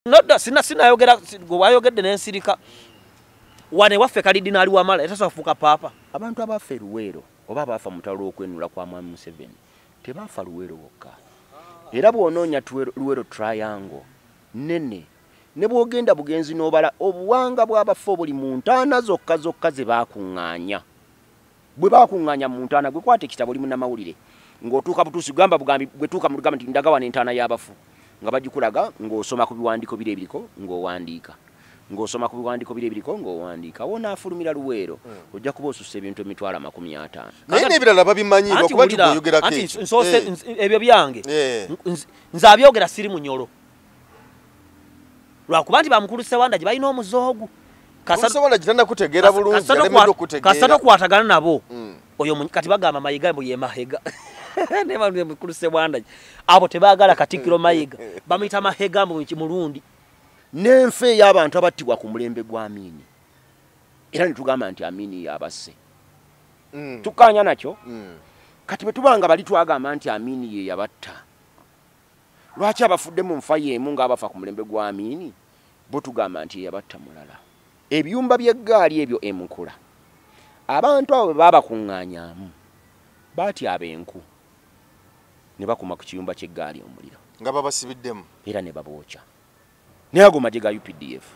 Nodda sina sinayogera gwe wayogedde n'ensirika wane waffe kalidinaali wamala etasobola kufuuka paapa. Abantu abafa e Luweero oba abafa mu lutalo lw'okwenunula kwa Mwami Museveni tebafa Luweero wokka. Era bw'onoonya Luweero Triangle nnene ne bw'ogenda bugenzi n'obala obuwanga bw'abafu obuli mu ntaana zokka zokka ze baakuŋŋaanya. Bwe baakuŋŋaanya mu ntaana, gwe kwata ekitabo oli munnamawulire ng'otuuka butuusi gamba bugambi gwe tuuka mu lugamba nti ndaga wano entaana y'abafu nga bagikulaga ng'osoma ku biwandiiko biri ebiriko ng'owandiika ng'osoma ku biwandiiko biri ebiriko ng'owandiika w'onaafulumira Luweero ojja kuba osussa ebintu 50,000. Naye n'ebirala babimanyi lwakuba nti bw'oyogerako ekyo. Ebyo byange nze abyogera siri munyolo lwakuba nti bamukulu Ssewandagi gye balina omuzoogu. Kasita tokwatagana nabo oyo kati bagamba Mayiga mbu ye Mahega ne mukulu Ssewandagi abo tebaagala Katikkiro Mayiga bamuyita Mahega mbu mulundi. N'enfa ey'abantu abattibwa ku mulembe gwa Amini era ne tugamba nti Amini yabasse. Tukkaanya nakyo. Kati bwe tubanga bali twagamba nti Amini ye yabatta, lwaki abafudde mu nfa y'emu ng'abafa ku mulembe gwa Amini bo tugamba nti yabatta mulala? Ebiyumba by'eggaali ebyo emukula abantu abo bwe baabakuŋŋaanyaamu baatyaba enku ne bakuma ku kiyumba ky'eggaali omuliro nga babasibiddemu era ne babookya. Naye ago magye ga UPDF.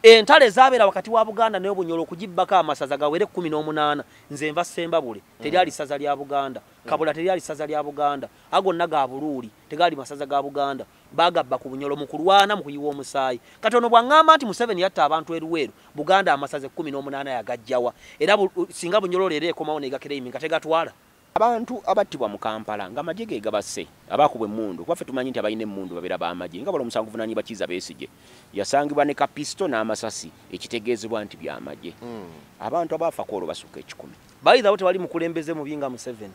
Entalo ezaabeera wakati wa Buganda n'Obunyoro okugibbako amasaza gawere 18 nze nva Ssembabule teryali ssaza lya Buganda, Kabula teryali ssaza lya Buganda, ago gonna ga Buluuli tegaali masaza ga Buganda, baagabba ku Bunyoro mu kulwana mu kuyiwa omusaayi. Kati ono bw'aŋŋamba nti Museveni yatta abantu e Luweero, Buganda amasaza 18 yagajjawa era singa Bunyoro leero ekomawo negakereimi nga tegatwala. Abantu abattibwa mu Kampala nga amagye ge gabasse abaakubwa emmundu, kuba ffe tumanyi nti abalina emmundu babeera b'amagye nga bala omusango guvunaanyibwa Kizza Besigye yasangibwa ne kapisito n'amasasi ekitegeezebwa nti by'amagye. Abantu abaafa ku olwo basukka 1,000. Bayithawo tewali mukulembeze mubi nga Museveni,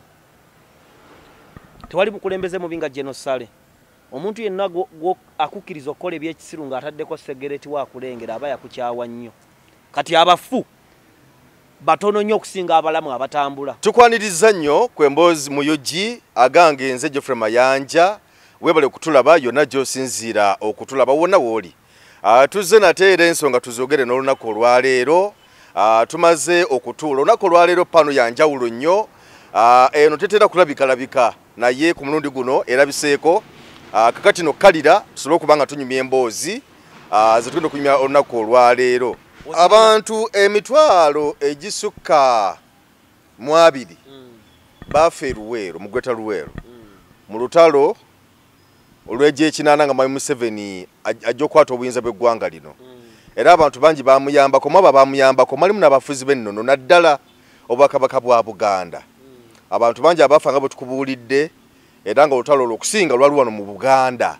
tewali mukulembeze mubi nga General Saleh. Omuntu yenna akukkiriza okukola ebyekisiru ng'ataddeko segereti waakulengera aba yakukyawa nnyo. Kati abafu batono nnyo okusinga abalamu abatambula. Tukwaniriza nnyo ku Emboozi mu UG agange nze Geoffrey Mayanja, weebale kutulaba yonna gy'osinziira okutulaba wonna w'oli. Tuzze nate era ensonga tuzoogere n'olunaku olwaleero. Tumaze okutuula olunaku olwaleero pano ya njawulo nnyo. Eno tetera kulabikalabika naye ku mulundi guno erabiseeko. Kakati no kalira tusobole okuba nga tunyumya emboozi ze tugenda okunyumya olunaku olwaleero. Abantu emitwalo egisukka mu 2 baafa e Luweero mu Greater Luweero mu lutalo olw'egyekinaana nga Mwami Museveni ajja okukwata obuyinza bw'eggwanga lino. Era abantu bangi baamuyambako, mu abo abaamuyambako mulimu n'abafuzi b'ennono naddala obwakabaka bwa Buganda. Abantu bangi abafa nga bwe tukubuulidde era nga olutalo olwo okusinga lwali wano mu Buganda.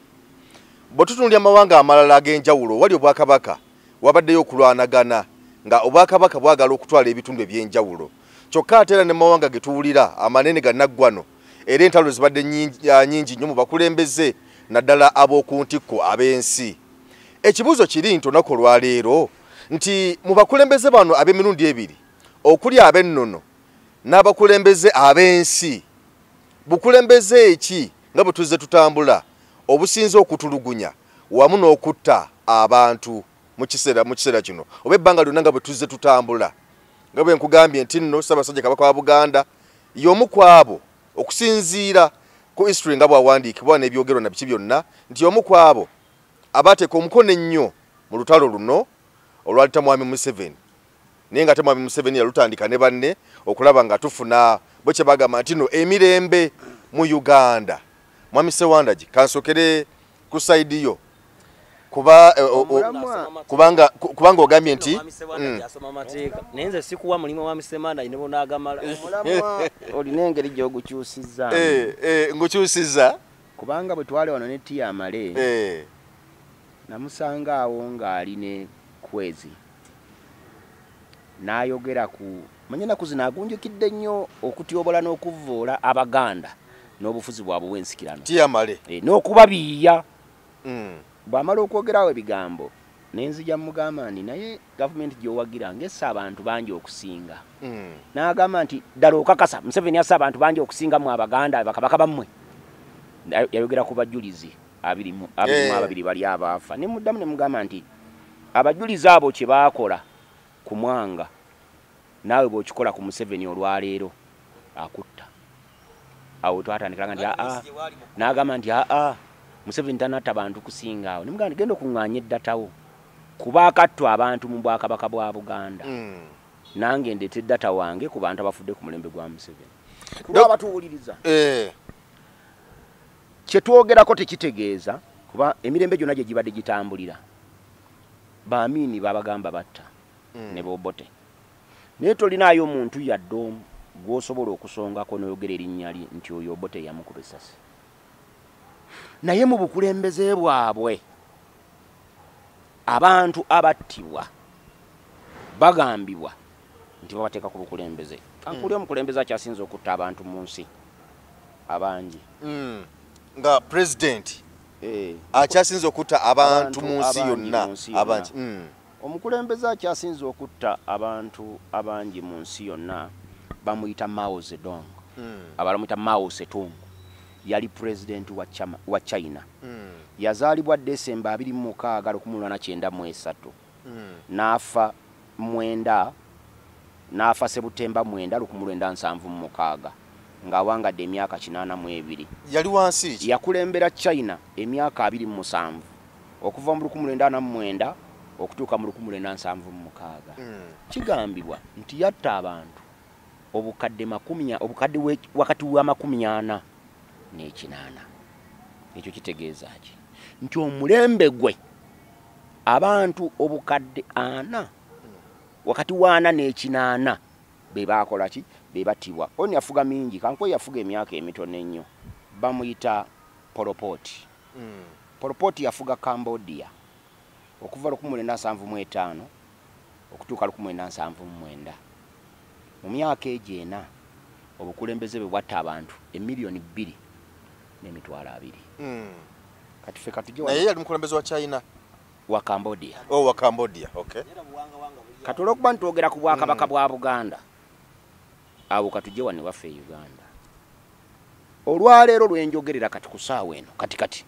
Bwe tutunuulira amawanga amalala ag'enjawulo wali obwakabaka wabaddeyo okulwanagana nga obwakabaka bwagala okutwala ebitundu eby'enjawulo. Kyokka ate era ne mawanga ge tuwulira amanene gannaggwano era entalo zibadde nnyingi nnyo mu bakulembeze naddala ab'oku ntikko ab'ensi. Ekibuuzo kiri nti olunaku olwaleero nti mu bakulembeze bano ab'emirundi ebiri okuli ab'ennono n'abakulembeze ab'ensi, bukulembeze eki nga bwe tuzze tutambula obusinze okutulugunya wamu n'okutta abantu mu kiseera kino oba ebbanga lyonna nga bwe tuzze tutambula? Nga bwe nkugambye nti nno Ssaabasajja Kabaka wa Buganda y'omu ku abo okusinziira ku history nga bw'awandiikibwa n'ebyogerwa na biki byonna nti y'omu ku abo abaateeka omukono ennyo mu lutalo luno olwalita Mwami Museveni. Naye nga te Mwami Museveni yalutandika ne banne okulaba nga tufuna bwe kye bagamba nti nno emirembe mu Uganda. Mwami Ssewandagi, kansookere ku sayidi yo kubanga ogambye nti asoma mateeka naye nze sikuwa mulimu wa Ssewandagi ne bonaagamala. Olina engeri gy'ogukyusizza. Ngukyusizza kubanga bwe twali wano ne Tiyamale namusanga awo ng'ali ne Kwezi n'ayogera ku manye ennaku zino agunjukidde nnyo okutyobola n'okuvvoola Abaganda n'obufuzi bwabwe bw'ensikirano. Tiyamale n'okubabiiya. Bw'amala okwogerawo ebigambo ne nzija mugamba nti naye gavumenti gy'owagira ng'essa abantu bangi okusinga. N'agamba nti ddala okakasa Museveni assa abantu bangi okusinga mu Abaganda bakabaka bammwe. Yayogera ku bajulizi. 22 bali abaafa. Ne muddamu ne mugamba nti abajulizi abo kye baakola ku Mwanga naawe bw'okikola ku Museveni olwaleero akutta. Awo twatandikira nti n'agamba nti Museveni tanatta bantu kusinga awo. Ne mugamba nti genda okuŋŋaanya eddatawo kuba akattwa abantu mu bwakabaka bwa Buganda. Nange ndeete data wange ku bantu abafudde ku mulembe gwa Museveni. Kuba abatuwuliriza. Kye twogerako tekitegeeza kuba emirembe gyonna gye gibadde gitambulira. Baamini babagamba batta ne Bobote. Naye tolinaayo omuntu yadde omu gw'osobola okusongako n'oyogera erinnya lye nti oyo Obote yamukuba essasi. Naye mu bukulembeze bwabwe abantu abattibwa bagambibwa nti babateeka ku bukulembeze. Kankuli omukulembeze akyasinze okutta abantu mu nsi abangi. Nga president akyasinze okutta abantu mu nsi yonna abangi. Omukulembeze akyasinze okutta abantu abangi mu nsi yonna bamuyita Mao Zedong. Abalala bamuyita Mao Zedong. Yali president wa China. Yazaalibwa Desemba 26 1993. N'afa n'afa Sebutemba 9 1976 ng'awangadde emyaka 82. Yali wansi ki? Yakulembera China emyaka 27 okuva mu 1949 okutuuka mu 1976. Kigambibwa nti yatta abantu obukadde wakati wa 48. Ekyo kitegeeza ki? Nti omulembe gwe abantu obukadde 4 wakati wa 4 ne 8 be baakola ki? Be battibwa. Ono yafuga mingi, kanko yafuga emyaka emitono ennyo. Bamuyita Pol Pot. Pol Pot yafuga Cambodia okuva 1975 okutuuka 1979. Mu myaka egyo ena obukulembeze bwe bwatta abantu emiliyoni 2.2 million. Kati ffe katujje naye yali mukulembeze wa China, wa Cambodia. Oh, wa Cambodia, okay. Kati olw'okuba ntwogera ku bwakabaka bwa Buganda, awo katujje wano waffe e Uganda. Olwaleero lwenjogerera kati ku ssaawa eno kati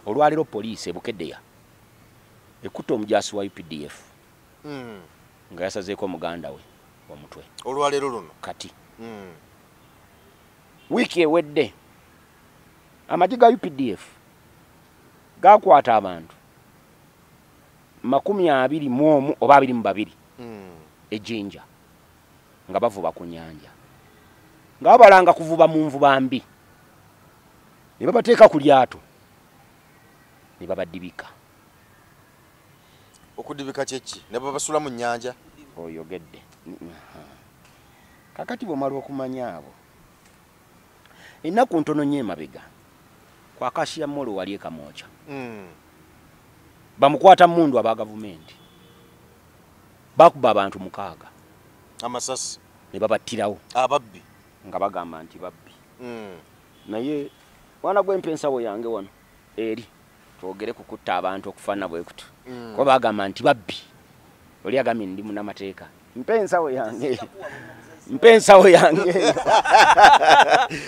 olwaleero poliisi e Bukeddeya ekutta omujaasi wa UPDF nga yasazeeko muganda we omutwe. Olwaleero luno kati wiiki ewedde amagye ga UPDF gakwata abantu 21 oba 22 e Jinja nga bavuba ku nnyanja, nga babalanga kuvuba mu nvuba mbi, ne babateeka ku lyato ne babadibika. Okudibika kyeki? Ne babasula mu nnyanja? Oyogedde. Kakati bw'omala okumanya abo, ennaku ntono nnyo emabega ku Acacia Mall wali e Kamwokya. Bamukwata mmundu aba gavumenti, bakuba abantu 6 amasasi ne babattirawo ababbi nga bagamba nti babbi. Naye mwana gwe mpa ensawo yange wano eri twogere ku kutta abantu okufaanana bwe kutu. Kuba bagamba nti babbi. Oli agambye ndi munnamateeka. Mpa ensawo yange. Mpa ensawo yange.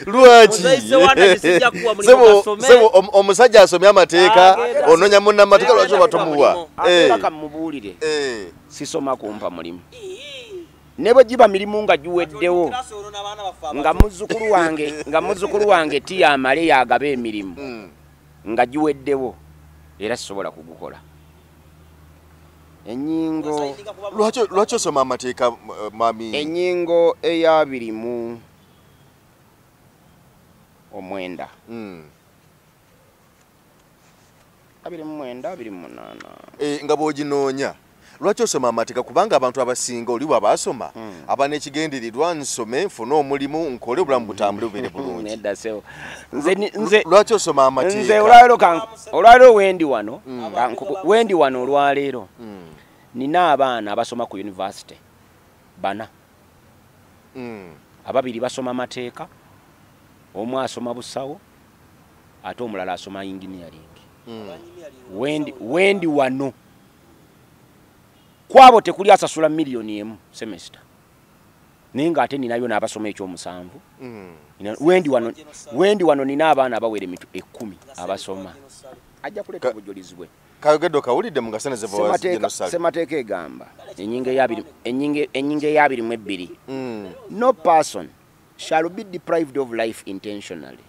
Lwaki? Omusajja asomye amateeka, onoonya munnamateeka lwaki oba tomuwa? Ate kamubuulire. Sisoma kumpa mulimu. Ne bwe giba mirimu nga giweddewo nga muzzukulu wange tiyamale yagaba emirimu nga giweddewo era sisobola kugukola. Ennyingo lwaki osoma amateeka mami? Ennyingo eya 29. 29 28. Nga bw'oginoonya lwaki osoma amateeka? Kubanga abantu abasinga oli bw'abaasoma aba n'ekigendererwa nsome nfune omulimu nkole obulamu butambule bubeere bulungi. Nedda ssebo. Nze lwaki osoma amateeka? Nze olwaleero wendi wano, wendi wano olwaleero nina abaana abasoma ku university 4. Ababiri basoma amateeka, omu asoma busawo ate omulala asoma engineering. Wendi wano kwabo tekuli asasula miliyoni 1 semester. Naye ng'ate ninayo n'abasoma ekyomusanvu. Wendi wano nina abaana abawera emitwe 10 abasoma. Ajja kuleeta obujulizi bwe. Kayogedde okawulidde mu Gaseneze wa Genosale. Ssemateeka egamba ennyingo eya 22. No person shall be deprived of life intentionally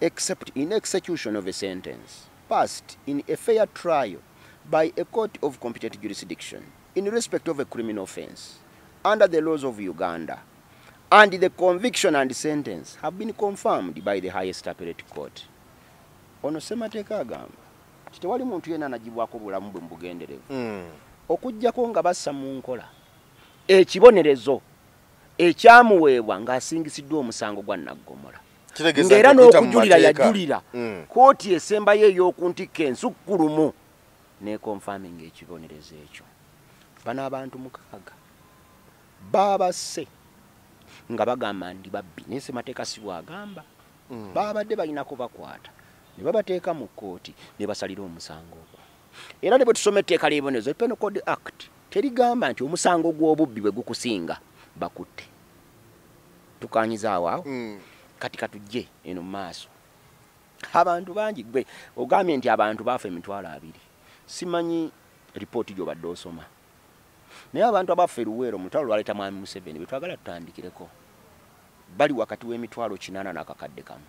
except in execution of a sentence passed in a fair trial by a court of competent jurisdiction in respect of a criminal offense under the laws of Uganda, and the conviction and sentence have been confirmed by the highest appellate court. Ono ssemateeka agamba nti tewali muntu yenna anagibwako bulamu bwe mu bugenderevu okuggyako nga bassa mu nkola ekibonerezo ekyamuweebwa ng'asingisiddwa omusango gwa naggomola. Ng'era n'okujulira yajulira kooti esembayo ey'oku ntikko ensukkulumu nekonfaminga ekibonerezo ekyo. Bano abantu 6 babasse nga bagamba ndi babbi, naye ssemateeka si bw'agamba. Babadde balinako bakwata ne babateeka mu kkooti ne basalira omusango ogwo. Era ne bwe tusoma etteeka ly'ebibonerezo, Penal Code Act terigamba nti omusango gw'obubbi bwe gukusinga bakutte. Tukanyizaawo awo. Kati katujje eno mu maaso. Abantu bangi gwe ogambye nti abantu baafa 20,000. Simanyi ripooti gy'obadde osoma. Naye abantu abafa e Luweero mu lutalo lwaleeta Mwami Museveni be twagala tutandikireko bali wakati w'emitwalo 8 n'akakadde kamu.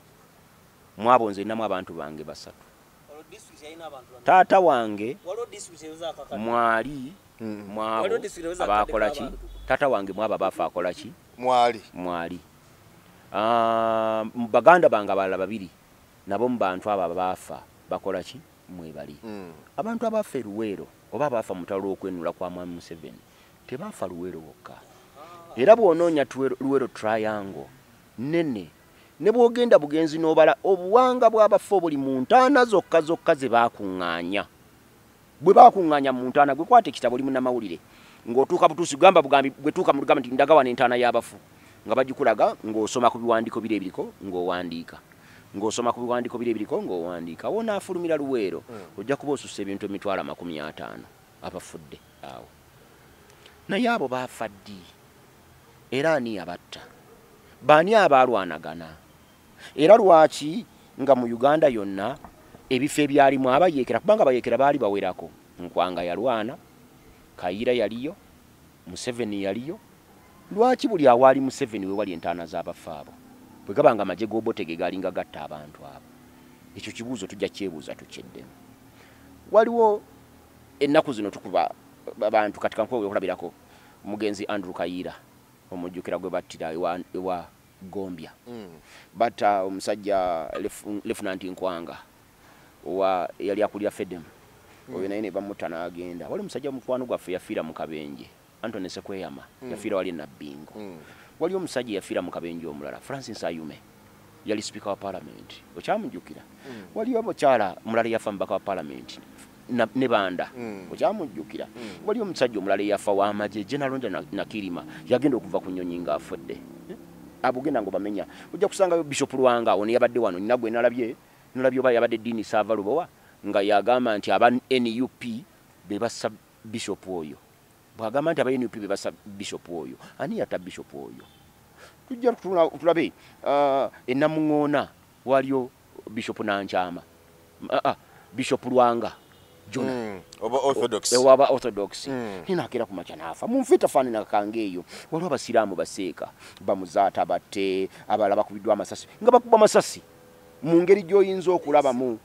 Mwabo nze nnamu abantu bange 3. Taata wange mwali mwabo abakola ki? Taata wange mwabo abafa akola ki? Mwali. Mwali. Baganda bange abalala 2 nabo mu bantu abo abafa bakola ki? Mwebali. Abantu abafa e Luweero oba abafa mu lutalo lw'okwenunula kwa Mwami Museveni tebafa Luweero wokka. Era bw'onoonya Luweero Triangle nene, ne bw'ogenda bugenzi n'obala obuwanga bw'abafu obuli mu ntaana zokka zokka ze baakuŋŋaanya. Bwe baakuŋŋaanya mu ntaana, gwe kwata ekitabo oli munnamawulire ng'otuuka butuusi gamba bugambi bwe tuuka mu lugamba nti ndaga wano entaana y'abafu nga bagikulaga ng'osoma ku biwandiiko biri ebiriko ng'owandiika. Ng'osoma ku biwandiiko biri ebiriko ng'owandiika. Wonaafulumira Luweero ojja kuba osussa ebintu 50,000 abafudde awo. Naye abo baafa ddi? Era ani yabatta? Baani abaalwanagana? Era lwaki nga mu Uganda yonna ebifo ebyalimu abayeekera, kubanga abayeekera baali bawerako. Nkwanga yalwana, Kayiira yaliyo, Museveni yaliyo. Lwaki buli awaali Museveni we wali entaana z'abafu abo? Bwe gaba nga amagye g'Obote ge gaalinga gatta abantu abo. Ekyo kibuuzo tujja kyebuuza tukyeddemu. Waliwo ennaku zino tukuba abantu, kati kankuwe okulabirako omugenzi Andrew Kayiira omujjukira gwe battira ewa Gombya. Batta omusajja Lieutenant Nkwanga owa yali akulira Fedem. Oyo naye ne bamutta n'agenda. Wali omusajja mukwano gwaffe yafiira mu kabenje, Anthony Sekweyama, yafiira wali Nabbingo. Wali omusajja yafiira mu kabenje omulala, Francis Ayume, yali speaker wa parliament. Okyamujjukira? Waliyo omukyala omulala yafa mubaka wa parliament ne Banda. Okyamujjukira? Waliyo omusajja omulala yafa w'amagye, General Nakirima, yagenda okuva ku nnyonyi ng'afudde. Abugenda ngo bamenya. Ojja kusangayo Bishop Lwanga ono yabadde wano, nina gwe nalabye oba yabadde Dini Saava Lubowa nga yagamba nti aba NUP be bassa Bishop oyo. Bw'agamba nti aba NUP be bassa Bishop oyo, ani yatta Bishop oyo? Tujja tulabe e Namuŋŋoona waliyo Bishop Nankyama, Bishop Lwanga Jona. Oba Orthodox. Oba Orthodox. Ninaakera ku makya n'afa. Mu nfa etafaanana kange eyo, waliwo abasiraamu baseeka, bamuzaata batte, abalala bakubiddwa amasasi, nga bakuba amasasi mu ngeri gy'oyinza okulabamu.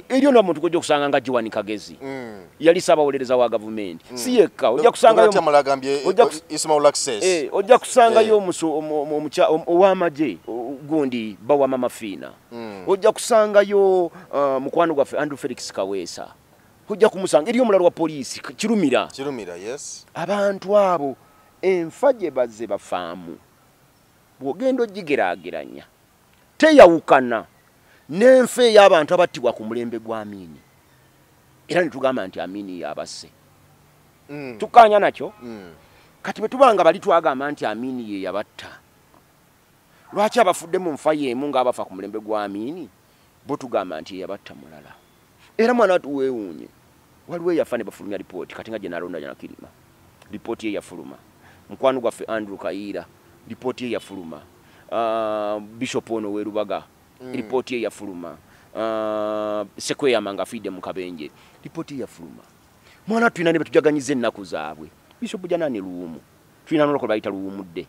Eriyo n'omuntu gw'ojja okusanga nga Joan Kagezi. Yali ssaabawolereza wa gavumenti. Si yekka, ojja kusangayo ojja kusangayo ow'amagye gundi bawa Mama Fiina. Ojja kusangayo mukwano gwaffe Andrew Felix Kaweesa. Ojja kumusanga eriyo omulala wa poliisi Kirumira. Kirumira, yes. Abantu abo enfa gye bazze bafaamu bw'ogenda ogigeraageranya teyawukana n'enfa ey'abantu abattibwa ku mulembe gwa Amini. Era ne tugamba nti Amini yabasse. Tukkaanya nakyo? Kati bwe tuba nga bali twagamba nti Amini ye yabatta, lwaki abafudde mu nfa y'emu ng'abafa ku mulembe gwa Amini bo tugamba nti ye yabatta mulala? Era mwana wattu weewuunye, waliwo eyafa ne bafulumya lipooti, kati nga gye nalonda Nakirima, lipooti ye yafuluma. Mukwano gwaffe Andrew Kayiira Lipooti ye yafuluma. Bishop ono w'e Rubaga, lipooti ye yafuluma. Sekweyama nga afiidde mu kabenje, lipooti ye yafuluma. Mwana tulina ne betujaganyiza ennaku zaabwe. Bishop Janani Luwumu, tulina n'olunaku lwe bayita Luwumudde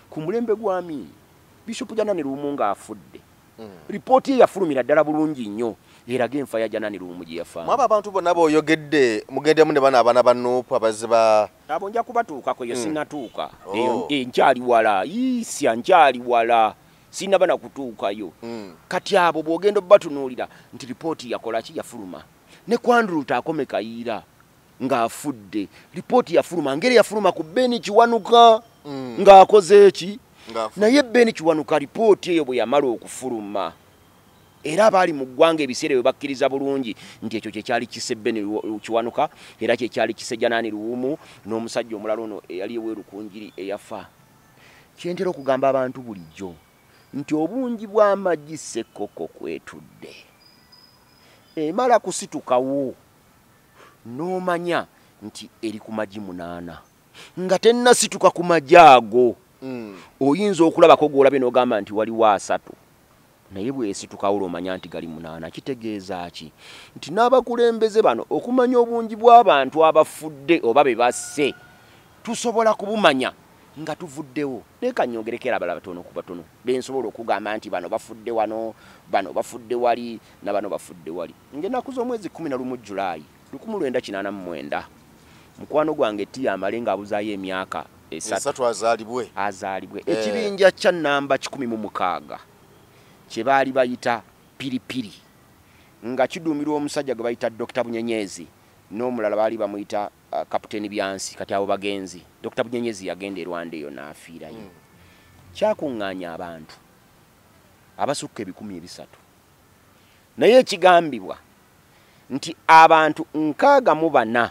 ku mulembe gwa Amini. Bishop Janani Luwumu ng'afudde, lipooti ye yafulumira ddala bulungi nnyo, eraga enfa ya Janani Luwumu gye yafa. Mwaba abantu bonna b'oyogedde mugendemu ne bano abaana ba Nuupu abazze ba Abo nja kubatuukako, eyo sinnatuuka. Oh. Eyo nkyali wala, isya nkyali wala, sinnaba na kutuukayo. Kati abo bw'ogenda obatunuulira nti lipooti yakola ki? Yafuluma. Ne Kwanduluta akome Kayiira ng'afudde, lipooti yafuluma, ngeri yafuluma ku Beni Kiwanuka ng'akoze eki? Ng'afudde. Naye Beni Kiwanuka lipooti eyo bwe yamala okufuluma, era abaali mu ggwanga ebiseera bwe bakkiriza bulungi nti ekyo kyekyali kise Beni Kiwanuka, era kyekyali kise Janaani Luwumu n'omusajja omulala ono eyali eweerukunjiri eyafa. Kyentera okugamba abantu bulijjo nti obungi bw'amagi sekkoko kwetudde emala kusitukawo n'omanya nti eri ku magi 8 nga tennasituka ku magi ago. Oyinza okulabako gw'olabye n'ogamba nti waliwo 3, naye bw'esitukawo lw'omanya nti gali 8. Kitegeeza ki? Nti n'abakulembeze bano okumanya obungi bw'abantu abafudde oba be basse tusobola kubumanya nga tuvuddewo. Naye kannyongereko era abalala batono ku batono bensobola okugamba nti bano bafudde wano, bano bafudde wali, na bano bafudde wali. Ng'ennaku z'omwezi 11 Julaayi 1989, mukwano gwange Tiya amale ng'abuzaayo emyaka 3 3 azaalibwe. Azaalibwe. Ekibinja kya namba 106 kye baali bayita Piripiri, nga kiduumirwa omusajja gwe bayita Dr. Bunyenyezi n'omulala baali bamuyita Kapiteeni Byansi. Kati abo bagenzi. Dr. Bunyenyezi yagenda e Rwanda eyo n'afiirayo. Kyakuŋŋaanya abantu abasukka 300, naye ekigambibwa nti abantu 64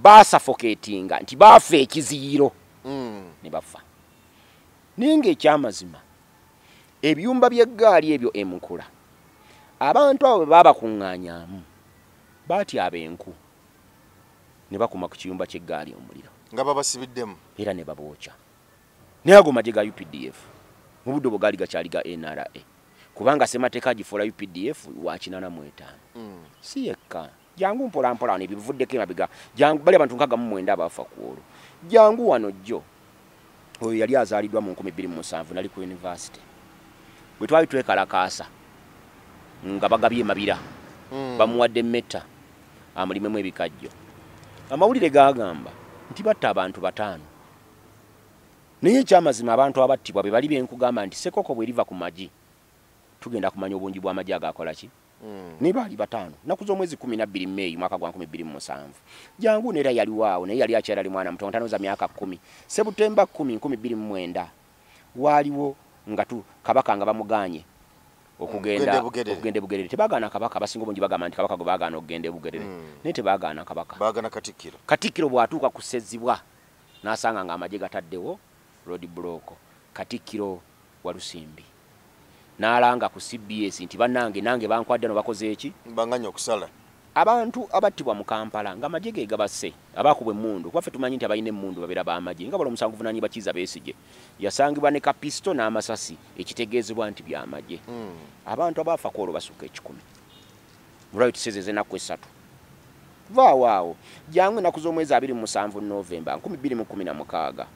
baasafoketinga nti baafa ekiziyiro ne bafa. Naye ng'ekyamazima ebiyumba by'eggaali ebyo emukula abantu abo bwe baabakuŋŋaanyaamu baatyaba enku ne bakuma ku kiyumba ky'eggaali omuliro nga babasibiddemu era ne babookya. Naye ago magye ga UPDF mu budde obwo gaali gakyali ga NRA, kubanga ssemateeka agifuula UPDF wa 85. Si yekka, jangu mpola mpola wano ebivuddeko emabega, jangu bali abantu 69 abaafa ku olwo. Jangu wano jjo oyo yali azaaliddwa mu 2007, nali ku university bwe twali twekalakaasa nga bagabye Mabira, bamuwadde metta amulimemu ebikajjo. Amawulire gagamba nti batta abantu 5, naye ekyamazima abantu abattibwa be bali benkugamba nti sekoko bw'eriva ku magi tugenda kumanya obungi bw'amagi agakola ki. Naye baali 5, nnaku z'omwezi 12 Meeyi mwaka gwa 2007. Jangu neera yaliwo awo, naye yali akyali mwana muto, ntanoza myaka 10. Sebutemba 10 2009 waaliwo nga Kabaka nga bamuganye okugenda okugenda Bugerere. Tebagaana Kabaka, abasinga obungi bagamba nti Kabaka gwe baagaana okugenda e Bugerere, naye tebagaana Kabaka, baagaana Katikkiro. Katikkiro bw'atuuka ku Ssezibwa n'asanga ng'amagye gataddewo road block. Katikkiro Walusimbi n'alanga ku CBS nti bannange nange bankwadde no bakoze eki? Banganya okusala. Abantu abattibwa mu Kampala ng'amagye ge gabasse, abaakubwa emmundu, kuba ffe tumanyi nti abalina emmundu babeera b'amagye, nga bala omusango guvunaanyibwa Kiiza Besigye yasangibwa ne kapisito n'amasasi, ekitegeezebwa nti by'amagye. Abantu abaafa ku olwo basukka 100. Mulwayo tusezeze ennaku 3. Vaawo awo, jangu ennaku z'omwezi 27 Novemba 2016.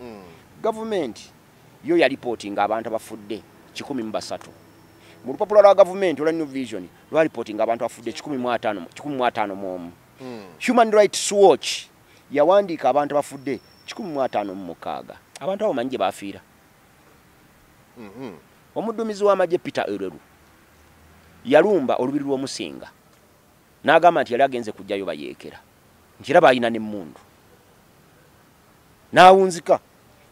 Gavumenti yo yalipootinga abantu abafudde 103. Mu lupapula lwa gavumenti olwa New Vision lwalipootinga abantu abafudde 151, 151. Human Rights Watch yawandiika abantu abafudde 156. Abantu abo manyi gye baafiira. Omuddumizi w'amagye Peter Ereru yalumba olubiri lw'Omusinga n'agamba nti yali agenze kujjayo bayeekera, nti era baalina n'emmundu, n'awunzika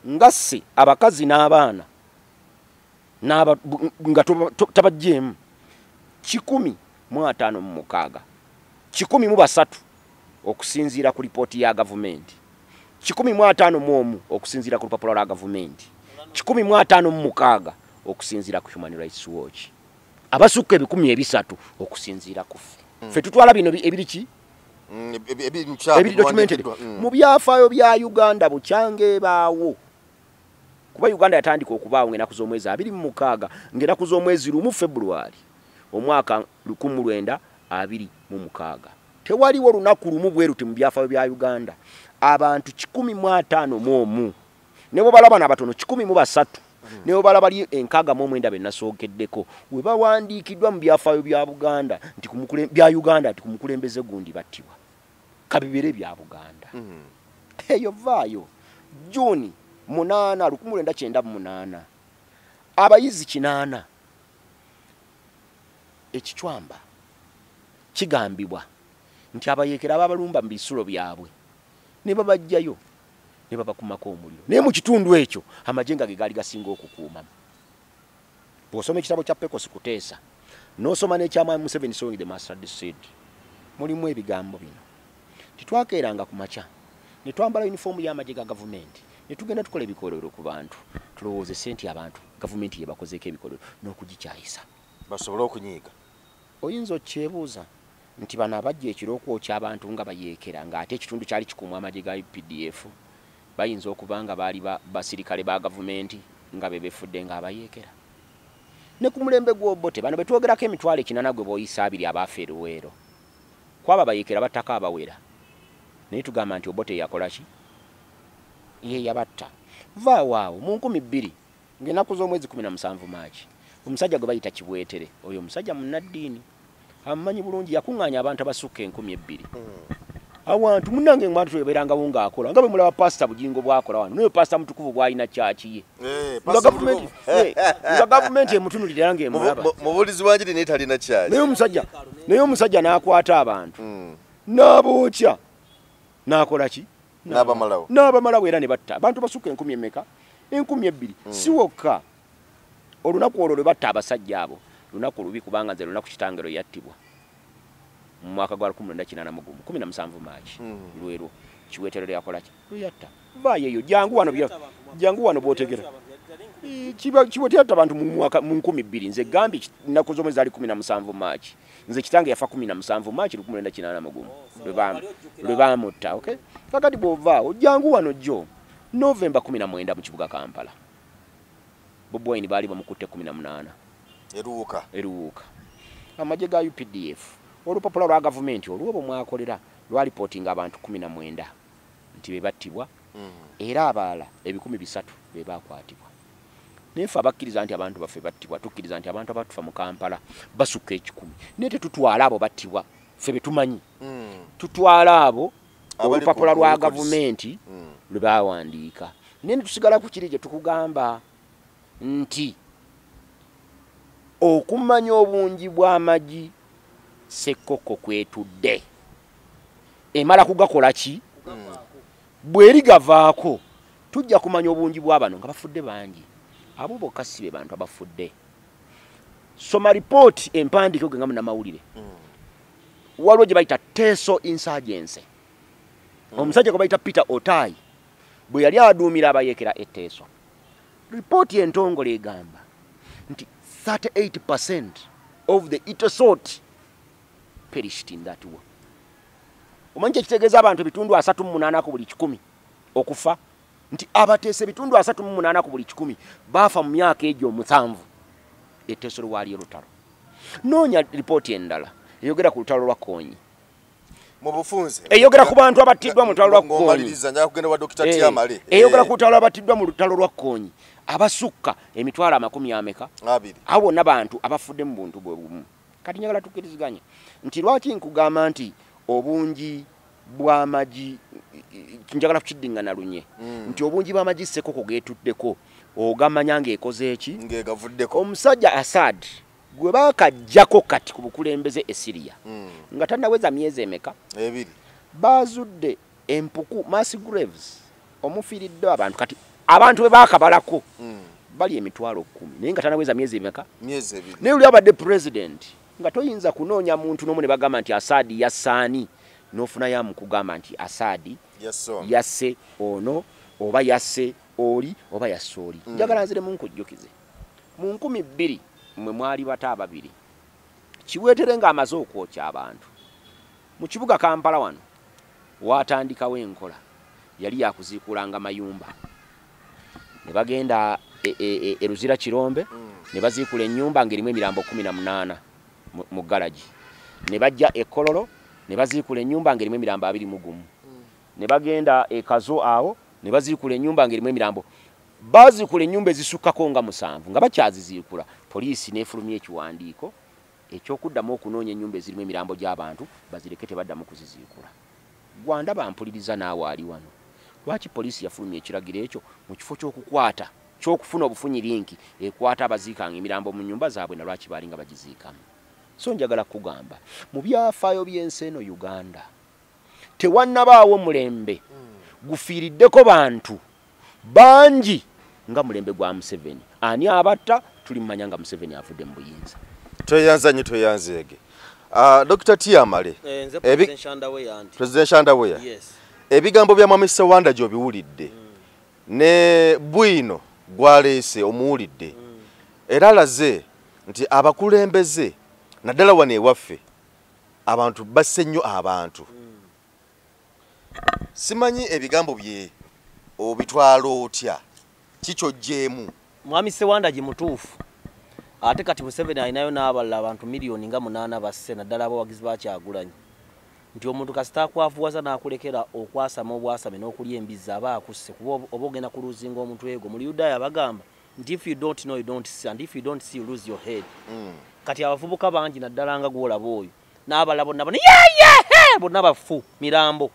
ngasse abakazi n'abaana nga tabaggyeemu 156, 103 okusinziira ku lipooti ya gavumenti, 151 okusinziira ku lupapula lwa gavumenti, 156 okusinziira ku Human Rights Watch, abasukka 300 okusinziira ku ffe. Ffe tutwala bino ebiri ki? Ebiri documented. Mu byafaayo bya Uganda bukyange ebaawo Kuba Uganda yatandika okubaawo ng'ennaku z'omwezi 26, ng'ennaku z'omwezi 1 February omwaka 1926. Tewaliwo lunaku lumu bwe luti mu byafaayo bya Uganda abantu 151, ne bwe balaba n'abatono 103, ne bwe balaba bali 69 be nasookeddeko, we bawandiikiddwa mu byafaayo bya Buganda nti bya Uganda nti ku mukulembeze gundi battibwa. Kabibere bya Buganda. Eyo vaayo Juni 8 1998 abayizi 8 ekicwamba kigambibwa nti abayeekera ababalumba mu bisulo byabwe ne babajjayo ne babakumako omuliro. Naye mu kitundu ekyo amagye nga ge gaali gasinga okukuumamu. Bw'osoma ekitabo kya Pecos Kuteesa n'osoma n'ekya Mwami Museveni Sowing the Mustard Seed, mulimu ebigambo bino: titwakeeranga ku makya ne twambala yunifoomu y'amagye ga gavumenti ne tugenda tukola ebikolero ku bantu, tulowoozese nti abantu gavumenti yebakozeeko ebikolero n'okugikyayisa basobole okunyiiga. Oyinza okyebuuza nti bano abajja ekiro okwokya abantu nga bayeekera, ng'ate ekitundu kyali kikuumwa amagye ga UPDF, bayinza okuba nga baali basirikale ba gavumenti nga be befudde ng'abayeekera. Ne ku mulembe gw'Obote bano betwogerako emitwalo 8 gwe booyisa 2 abaafa e Luweero, kwaba bayeekera battako abawera, naye tugamba nti Obote yakola ki? Ye yabatta. Vaawo awo mu 2000 ng'ennaku z'omwezi 17 Maaki, omusajja gwe bayita Kibwetere, oyo omusajja munnaddiini amumanyi bulungi, yakuŋŋaanya abantu abasukka 2000. Awantu munnange mwantu twebeerangawo ng'akola nga bwe mulaba Pasita Bugingo bw'akola wano, naye Pasita Mutukuvu bw'alina kyaki ye. Nga gavumenti emutunulira ng'emulaba. Mubuulizi wa njiri naye talina kyaki. Naye omusajja n'akwata abantu n'abookya n'akola ki? N'abamalawo. N'abamalawo era ne batta abantu basukka 1000 emeka? 2000. Si wokka, olunaku olwo lwe batta abasajja abo lunaku lubi, kubanga nze lunaku kitange lwe yattibwa mu mwaka gwa 1981 17 Maaki lwerwo Kiweetero yakola ki? Lwe yatta. Vaayo eyo jangu wano, jangu wano bw'otegera. Kiweetero yatta abantu mu mwaka mu 2000. Nze gambye ennaku z'omwezi zaali 17 Maaki, nze kitange yafa 17 Maaki 1981 lwe baamutta. Okay, kakati bw'ovaawo jangu wano jjo Novemba 19 mu kibuga Kampala, Bobi Wine baali bamukutte 18 eruwuka. Amagye ga UPDF, olupapula lwa gavumenti olwo mwakolera lwalipootinga abantu 19 nti be battibwa, era abalala 300 be bakwatibwa. Naye ffe abakkiriza nti abantu baffe battibwa, tukkiriza nti abantu abatufa mu Kampala basukka 1,000, naye tetutwala abo battibwa ffe be tumanyi, tutwala abo olupapula lwa gavumenti lwe bawandiika. Naye ne tusigala ku kiri gye tukugamba nti okumanya obungi bw'amagi Ssekoko kwetudde emala kugakola ki? Bw'eri gavaako tujja kumanya obungi bw'abano nga bafudde bangi. Abo bokka si be bantu abafudde. Soma ripooti empandiike ogenga munnamawulire, waliwo gye bayita Teso Insurgency. Omusajja gwe bayita Peter Otai bwe yali aduumira abayeekera e Teso, ripooti entongole egamba nti 38% of the Itesot perished in that war. Omanyi kyekitegeeza abantu ebitundu 38 ku buli 1,000 okufa? Nti abateesa ebitundu 38 ku buli 1,000 baafa mu myaka egyo 7 Eteso lwali olutalo. Noonya ripooti endala eyogera ku lutalo lwa Kony mu bufunze, eyogera ku bantu abattiddwa mu lutalo lwa Kony. Ng'omaliriza njagala kugenda wa Dr. Tiamale. Eyogera ku lutalo abattiddwa mu lutalo lwa Kony abasukka emitwalo 20. Abo bonna bantu abafudde mu buntu bwe bumu. Kati njagala tukkiriziganye nti lwaki nkugamba nti obungi bw'amagi, njagala kukiddingana lunye, nti obungi bw'amagi Ssekoko geetuddeko ogamanya ng'ekoze eki? Ng'egavuddeko. Omusajja Assad gwe baakaggyako kati ku bukulembeze e Syria nga tannaweza myezi emeka? 2. Baazudde empuku mass graves omufiiriddwa abantu. Kati abantu be baakabalako bali 10,000, naye nga tannaweza myezi emeka? Myezi 2. Naye oli abadde president nga toyinza kunoonya muntu n'omu ne bagamba nti Assad yassaani, n'ofunayo amukugamba nti Assad yasse ono oba yasse oli oba yasse oli. Njagala nziremu nkujjukize mu 2000 mwe mwali bata ababiri Kiweetere ng'amaze okwokya abantu mu kibuga Kampala wano, watandikawo enkola yali yakuziikulanga mayumba. Ne bagenda e Luzira Kirombe, ne baziikula ennyumba ng'erimu emirambo 18 mu garagi. Ne bajja e Kololo, ne baziikula ennyumba ng'erimu emirambo 21. Ne bagenda e Kazo awo, ne baziikula ennyumba ng'erimu emirambo. Baziikula ennyumba ezisukkako nga 7 nga bakyaziziikula. Poliisi n'efulumya ekiwandiiko ekyokuddamu okunoonya ennyumba ezirimu emirambo gy'abantu bazireke tebaddamu kuziziikula. Gwanda bampuliriza naawe ali wano. Lwaki poliisi yafulumya ekiragiro ekyo mu kifo ky'okukwata ky'okufuna obufunyi linki ekwata abaziikanga emirambo mu nnyumba zaabwe na lwaki baali nga bagiziikamu? So njagala kugamba mu byafaayo by'ensi eno Uganda tewannabaawo mulembe gufiiriddeko bantu bangi nga mulembe gwa Museveni. Ani abatta tulimanya nga Museveni avudde mu buyinza. Tweyanza nnyo, tweyanzeege. Dr. Tiamale, nze President Shandaweya anti. President Shandaweya. Yes. Ebigambo bya Mwami Sewanda gy'obiwulidde ne bwino gwaleese omuwulidde, era alaze nti abakulembeze naddala wano ewaffe abantu basse nnyo abantu. Simanyi ebigambo bye obitwala otya, kikyojjeemu? Mwami Sewanda gye mutuufu. Ate kati Museveni alinayo n'abalala abantu miliyoni nga 8 basse, naddala abawagizi ba Kyagulanyi. Nti omuntu kasita akwavuwaza n'akulekera okwasama obwasame n'okulya embizzi aba akusse, kuba oba ogenda kuluzinga omutwe gwo. Mu Luyudaaya bagamba nti if you don't know you don't see, and if you don't see you lose your head. Kati abavubuka bangi naddala nga gw'olaba oyo n'abalala bonna bonna ye bonna bafu mirambo.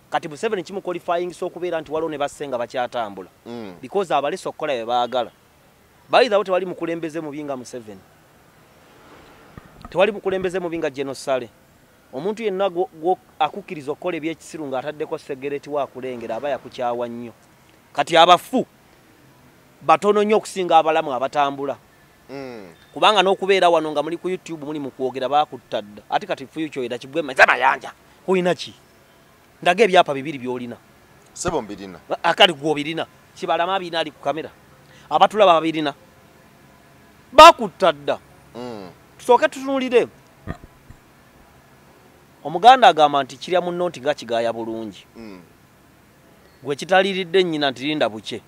Kati Museveni kimuqualifyingisa okubeera nti waliwo ne basse nga bakyatambula, because abalese okukola bye baagala. By the way, tewali mukulembeze mubi nga Museveni, tewali mukulembeze mubi nga General Saleh. Omuntu yenna akukkiriza okukola ebyekisiru ng'ataddeko segereti waakulengera aba yakukyawa nnyo. Kati abafu batono nnyo okusinga abalamu abatambula, kubanga n'okubeera wano nga muli ku YouTube muli mu kwogera baakutta dda. Ate kati future era kigwe Mayanja olina ki? Ndaga ebyapa bibiri by'olina. Sebo mbirina. Akali gw'obirina. Kibalama abirina ali ku kamera. Abatulaba babirina. Baakutta dda. Tusooke tutunuulire. Omuganda agamba nti kirya munno nti nga kigaaya bulungi. Gwe kitaliiridde nnyina nti linda bukye.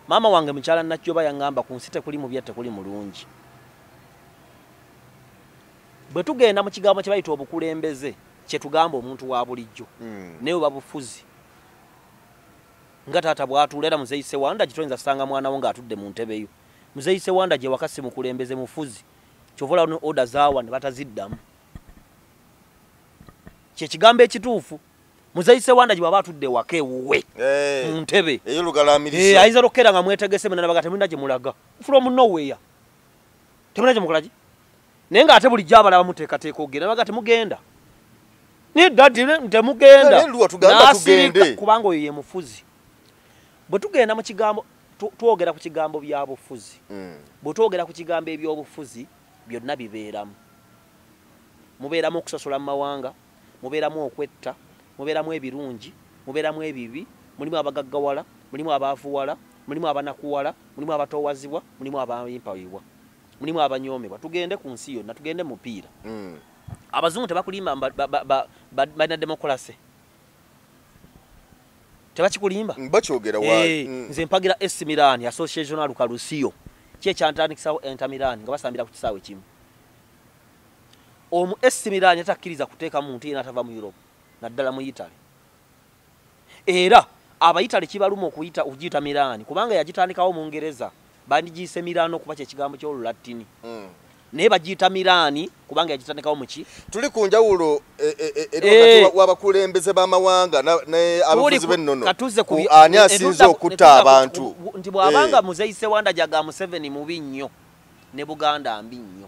Maama wange mukyala Nakyoba yaŋŋamba ku nsi tekuli mubi tekuli mulungi. Bwe tugenda mu kigambo kye bayita obukulembeze, kye tugamba omuntu wa bulijjo, naye oba bufuzi. Nga taata bw'atuula era Muzeeyi Sewanda gye toyinza kusanga mwana wo ng'atudde mu ntebe yo. Muzeeyi Sewanda gye waka si mukulembeze, mufuzi. Kyova olaba ne order zaawa ne bataziddamu. Kye kigambo ekituufu. Muzeeyi Sewanda gye bw'aba atudde waka ewuwe mu ntebe, ey'olugalamirizo, ayinza n'okukeera nga mwetegese mwenna baga temulina gye mulaga. From nowhere. Temulina gye mukola ki? Naye ng'ate bulijjo abalaba muteekateeka okugenda, baga temugenda. Nedda temugenda. Naye luwa tugamba N'asirika tugende. kubanga oyo ye mufuzi. Bwe tugenda mu kigambo twogera ku kigambo bya bufuzi. Bwe twogera ku kigambo ebyobufuzi byonna bibeeramu. Mubeeramu okusosola mu mawanga, mubeeramu okwetta, mubeeramu ebirungi, mubeeramu ebibi, mulimu abagaggawala, mulimu abaavuwala, mulimu abanakuwala, mulimu abatoowazibwa, mulimu abayimpawibwa, mulimu abanyoomebwa. Tugende ku nsi yonna, tugende mu mupiira. Abazungu tebakulimba balina demokulase, tebakikulimba. Bakyogera wa Nze mpagira AC Milan, Association Luca Lucio. Ki ekyantandikisawo Inter Milan nga basambira ku kisaawe kimu. Omu AC Milan takkiriza kuteeka muntu yenna atava mu Europe, naddala mu Italy. Era Abayitale kibaluma okuyita okugiyita Milan kubanga yagitandikawo mu Ngereza, bandigiyise Milano kuba kyekigambo ky'Olulattini, naye bagiyita Milan kubanga yagitandikawo muki. Tuli ku njawulo eri wakati w'abakulembeze b'amawanga ne abafuzi b'ennono katuze ku ani asinze okutta abantu. Nti bw'abanga Muzeeyi Sewanda gyaga Museveni mubi nnyo ne Buganda mbi nnyo,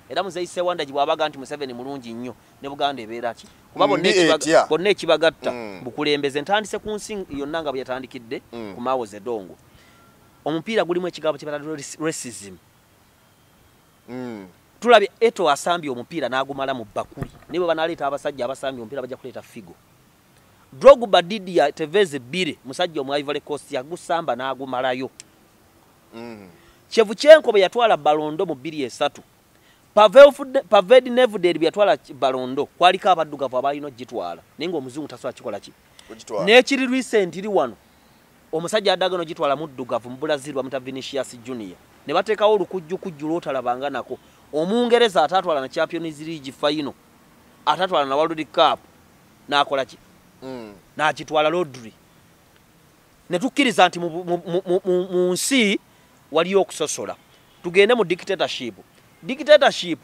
era Muzeeyi Sewanda bw'abaga nti Museveni mulungi nnyo ne Buganda ebeera ki? Kuba bonna ekibagatta bukulembeze. Ntandise ku nsi yonna nga bwe yatandikidde ku Mao Zedong. Omupiira gulimu ekigambo kye bayita racism. Tulabye Eto'o asambye omupiira n'agumala mu bakuli, naye bwe banaleeta abasajja abasambye omupiira bajja kuleeta Figo, Drogba, Didier, Tevez bbiri, musajja omu Ivory Coast yagusamba n'agumalayo. Shevchenko bwe yatwala Ballon d'Or mu 2003, Pavel Nedved bwe yatwala Ballon d'Or, kwaliko abaddugavu abalina ogitwala, naye ng'omuzungu tasobola kikola ki n'ekiri recent iri wano. Omusajja addaga n'ogitwala muddugavu mu Brazil bamuta Vinicius Junior. Ne bateekawo olukujjukujju lw'otalabanga nako. Omungereza ataatwala na Champions League final, atatwala na World Cup, n'akola ki? N'akitwala Rodri. Ne tukkiriza nti mu nsi waliyo okusosola. Tugende mu dictatorship. Dictatorship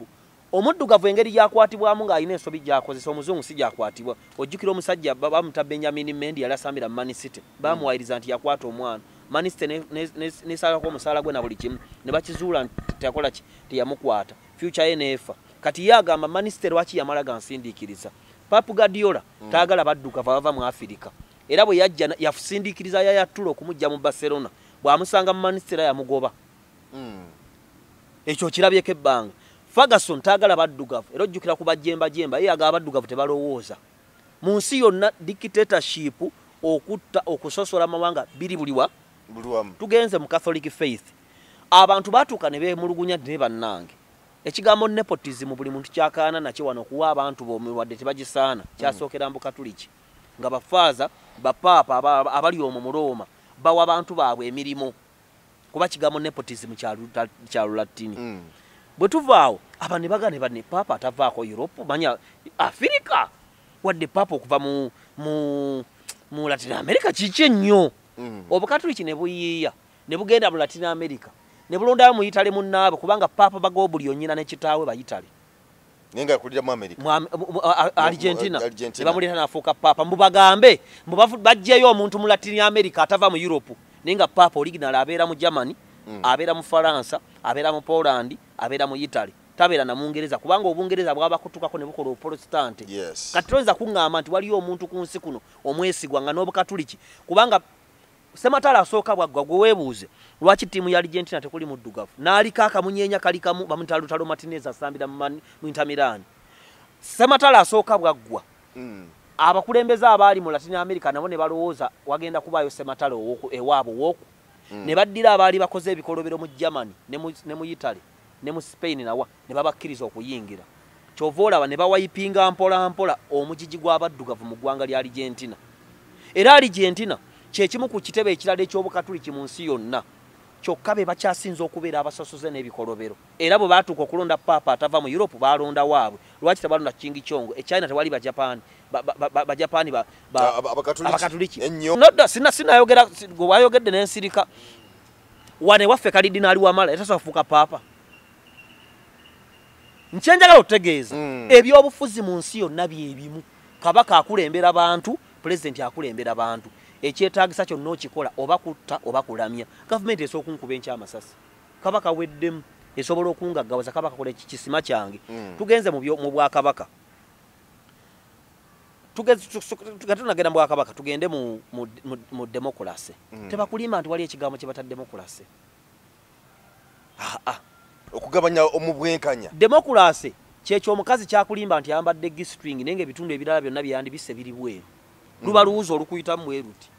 omuddugavu engeri gyakwatibwamu ng'alina ensobi gy'akozesa, omuzungu si gyakwatibwa. Ojjukira omusajja bamuta Benjamin Mendy yali asambira mu Man City, bamuwayiriza nti yakwata omwana. Man City nesalako omusaala gwe na buli kimu, ne bakizuula nti teyakola ki, teyamukwata. Future ye n'efa. Kati ye agamba Man City lwaki yamala gansindiikiriza. Pep Guardiola taagala baddugavu abava mu Afirika. Era bwe yajja yasindiikiriza Yaya Toure okumujja mu Barcelona, bw'amusanga mu Man City era yamugoba. Ekyo kirabyeko ebbanga. Ferguson taagala baddugavu, era ojjukira ku bajjembajemba, ye agaba baddugavu tebalowooza. Mu nsi yonna dictatorship, okutta, okusosola amawanga biri buli wa? Buli wamu. Tugenze mu Catholic faith. Abantu baatuuka ne beemulugunya nti ne bannange. Ekigambo nepotism buli muntu kyakaana nakyo wano okuwa abantu b'omuwadde tebagisaana, kyasookera mu Bukatuliki. Nga bafaaza, bapaapa abali omwo mu Rooma bawa abantu baabwe emirimu. Kuba kigambo nepotism kya Lulatini. Bwe tuvaawo aba ne bagane banne paapa atavaako Europe, manya Afrika, wadde paapa okuva mu Latin America kiki ennyo. Obukatuliki ne buyiiya ne bugenda mu Latin America ne bulondayo mu Italy munnaabwe, kubanga paapa Bergoglio nnyina ne kitaawe ba Italy. Naye nga akulira mu America. Argentina. Argentina. Ne bamuleeta n'afuuka paapa. Mbu bagambe mbu baggyeyo omuntu mu Latin America atava mu Europe, naye nga paapa original abeera mu Germany, abeera mu Faransa, abeera mu Poland, abeera mu Italy, tabeera na Mungereza, kubanga Obungereza bwabakutukako ne bukola Obuprotestante. Kati toyinza kuŋŋamba nti waliyo omuntu ku nsi kuno omwesigwa nga n'Obukatuliki, kubanga Ssematalo asooka bwaggwa gwe weebuuze lwaki ttiimu ya Argentina tekuli muddugavu, n'aliko akamunyeenya kali kamu bamuta Lautaro Martinez asambira mu Inter Milan. Ssematalo asooka bwaggwa, abakulembeze abaali mu Latin America nabo ne balowooza wagenda kubaayo Ssematalo ewaabwe owooku. Ne baddira abaali bakoze ebikolobero mu Germany ne mu Italy ne mu Spain nawa ne babakkiriza okuyingira. Kyova olaba ne bawayipinga mpola mpola omugigi gw'abaddugavu mu ggwanga lya Argentina. Era Argentina kye kimu ku kitebe ekirala eky'Obukatuliki mu nsi yonna, kyokka be bakyasinze okubeera abasosoze n'ebikolobero. Era bwe baatuuka okulonda paapa atava mu Europe baalonda waabwe. Lwaki tebalonda King Chong? E China tewali Bajapaani. Bajapaani Abakatuliki. Abakatuliki. Nodda sinayogera, gwe wayogedde n'ensirika. Wano ewaffe Kalidinaali Wamala era tasobola kufuuka paapa. Nkyenjagala otutegeeza, ebyobufuzi mu nsi yonna bye bimu. Kabaka akulembera bantu, pulezidenti akulembera bantu. Ekyetaagisa kyonna okikola oba kutta oba kulamya. Gavumenti esobola okunkuba enkya amasasi. Kabaka weddemu esobola okungaggawaza, kabaka kola kisima kyange. Tugenze mu bwakabaka. Tunagenda mu bwakabaka, tugende mu democracy. Tebakulimba nti wali ekigambo kye bata democracy. Okugabanya omubwenkanya. Democracy kyekyo omukazi kyakulimba nti ayambadde G-string naye ng'ebitundu ebirala byonna byandibisse biri bweru. Luba luwuzi olukuyitamu bwe luti.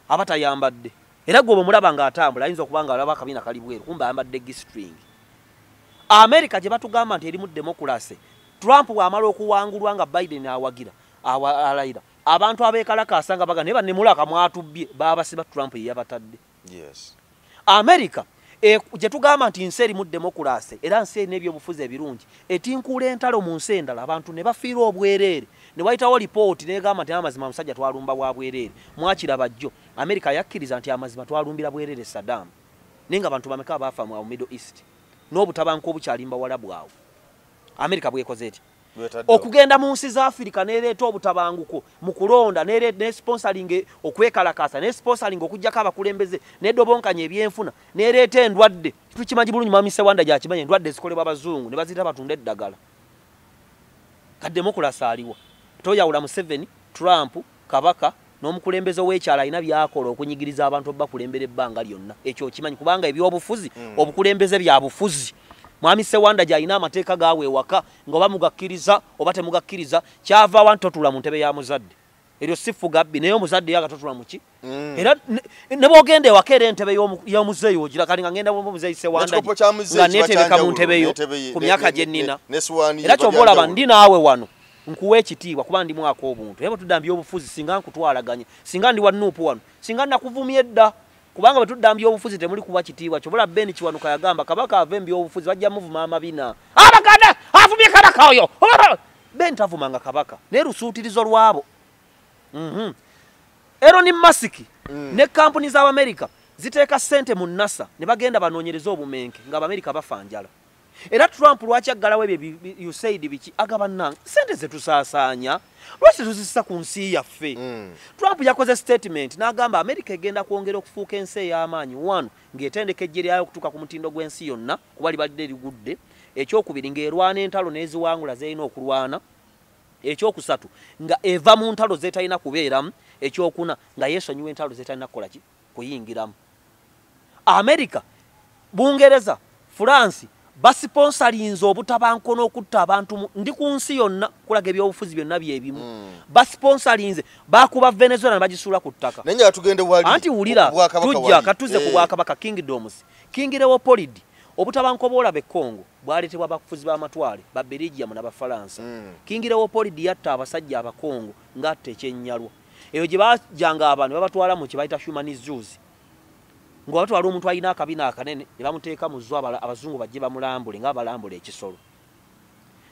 Aba tayambadde. Era gwe bw'omulaba ng'atambula ayinza okuba ng'alaba akabina kali bweru, kumbe ayambadde G-string. America gye batugamba nti erimu democracy, Trump bw'amala okuwangulwa nga Biden awagira, alayira, abantu abeekalakaasa nga baga naye bannemulaka mwatubbye, baabasiba Trump ye yabatadde. America gye tugamba nti nsi erimu democracy, era nsi erina ebyobufuzi ebirungi, etinkuula entalo mu nsi endala, abantu ne bafiirwa obwereere, ne wayitawo lipooti n'egamba nti amazima omusajja twalumba bwa bwereere. Mwakiraba jjo America yakkiriza nti amazima twalumbira bwereere Saddam, naye nga abantu bameka abaafa mu Middle East n'obutabanguko obukyali mu Bawarabu awo. America bwekoze eti okugenda mu nsi za Africa n'ereeta obutabanguko mu kulonda, ne sponsoring okwekalakaasa, ne sponsoring okuggyako abakulembeze, n'edobonkanya ebyenfuna, n'ereeta endwadde. Tukimanyi bulungi, Mwami Sewanda gy'akimanyi, endwadde zikolebwa abazungu ne baziyita batunda eddagala. Ka democracy aliwa? Toyawula Museveni, Trump, Kabaka n'omukulembeze w'ekyalo alina by'akola okunyigiriza abantu obakulembera ebbanga lyonna. Ekyo okimanyi kubanga ebyobufuzi, obukulembeze bya bufuzi. Mwami Sewanda gy'alina amateeka gaawe ewaka nga oba mugakkiriza oba temugakkiriza, kyava wa nti totula mu ntebe ya muzadde. Eryo si ffuga bbi, naye omuzadde yaga totula mu ki? Era ne bw'ogenda ewaka era entebe y'omuzeeyi ogira kali nga ngenda mu muzeeyi Sewanda N'ekikopo kya muzeeyi nga kiba neetereka mu kyanjawulo, ntebe yo n'entebe ye, ku myaka gye nnina. N'essowaani Era ye ky'ova olaba byanjawulo. ndi naawe wano. Nkuwa ekitiibwa kuba ndi mwako obuntu. Ebo tudda mbyobufuzi singa nkutwalaganye. Singa ndi wa NUP wano. Singa nakuvumye edda. Kubanga bwe tudda mbyobufuzi temuli kuwa kitiibwa. Kyobola Ben Kiwanuka yagamba Kabaka ave mbyobufuzi bajja muvuma amabina. Abaganda avumye Kabaka oyo. Ben tavumanga Kabaka. Ne lusuutirizo lwabo. Elon Musk ne kampuni za America ziteeka ssente mu NASA ne bagenda banoonyereza obumenke nga Abamerika bafa njala. Era Trump lwaki aggalawo ebyo USAID biki agaba nnanga ssente ze tusaasaanya lwaki tuzissa ku nsi yaffe. Trump yakoze statement n'agamba America egenda kwongera okufuuka ensi ey'amaanyi wano ng'etendeka eggye lyayo okutuuka ku mutindo gw'ensi yonna kuba libadde ligudde. Ekyokubiri ng'erwana entalo n'eziwangula z'erina okulwana. Ekyokusatu nga eva mu ntalo z'etalina kubeeramu. Ekyokuna nga yeesonyiwa entalo z'etalina kukola ki kuyingiramu. America, Bungereza, France basiponsalinze obutabanko n'okutta abantu ndi ku nsi yonna kulaga ebyobufuzi byonna byebimu. Basiponsalinze bakuba Venezuela ne bagisuula ku ttaka. Naye tugende wali. Anti wulira tujja katuze ku bwakabaka kingdoms. King Leopold obutabanko bw'olaba e Congo bwaleetebwa abafuzi b'amatwale ba Belgium n'Abafalansa. King Leopold yatta abasajja Abakongo ng'atta ekyennyalwa. Eyo gye bajjanga abantu babatwala mu kye bayita human zoos. Nga batwala omuntu alina akabina akanene ne bamuteeka mu zoo abazungu bajje bamulambule nga balambula ekisolo.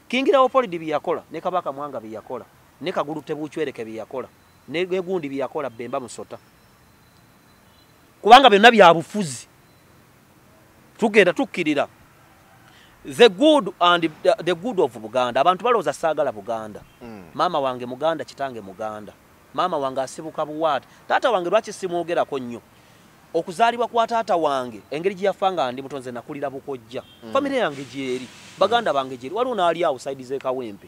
King Leopold bye yakola ne Kabaka Mwanga bye yakola ne Kagulu Tebuchwereke bye yakola ne Gundi bye yakola Bemba Musota. Kubanga byonna bya bufuzi. Tugenda tukkirira. The good and the good of Buganda. Abantu balowooza saagala Buganda. Maama wange Muganda, kitange Muganda. Maama wange asibuka Buwaata. Taata wange lwaki simwogerako nnyo? Okuzaalibwa kwa taata wange engeri gye yafa nga ndi muto nze nakulira Bukojja. Famire yange gyeri, baganda bange gyeri. Waliwo n'ali awo side z'e Kawempe.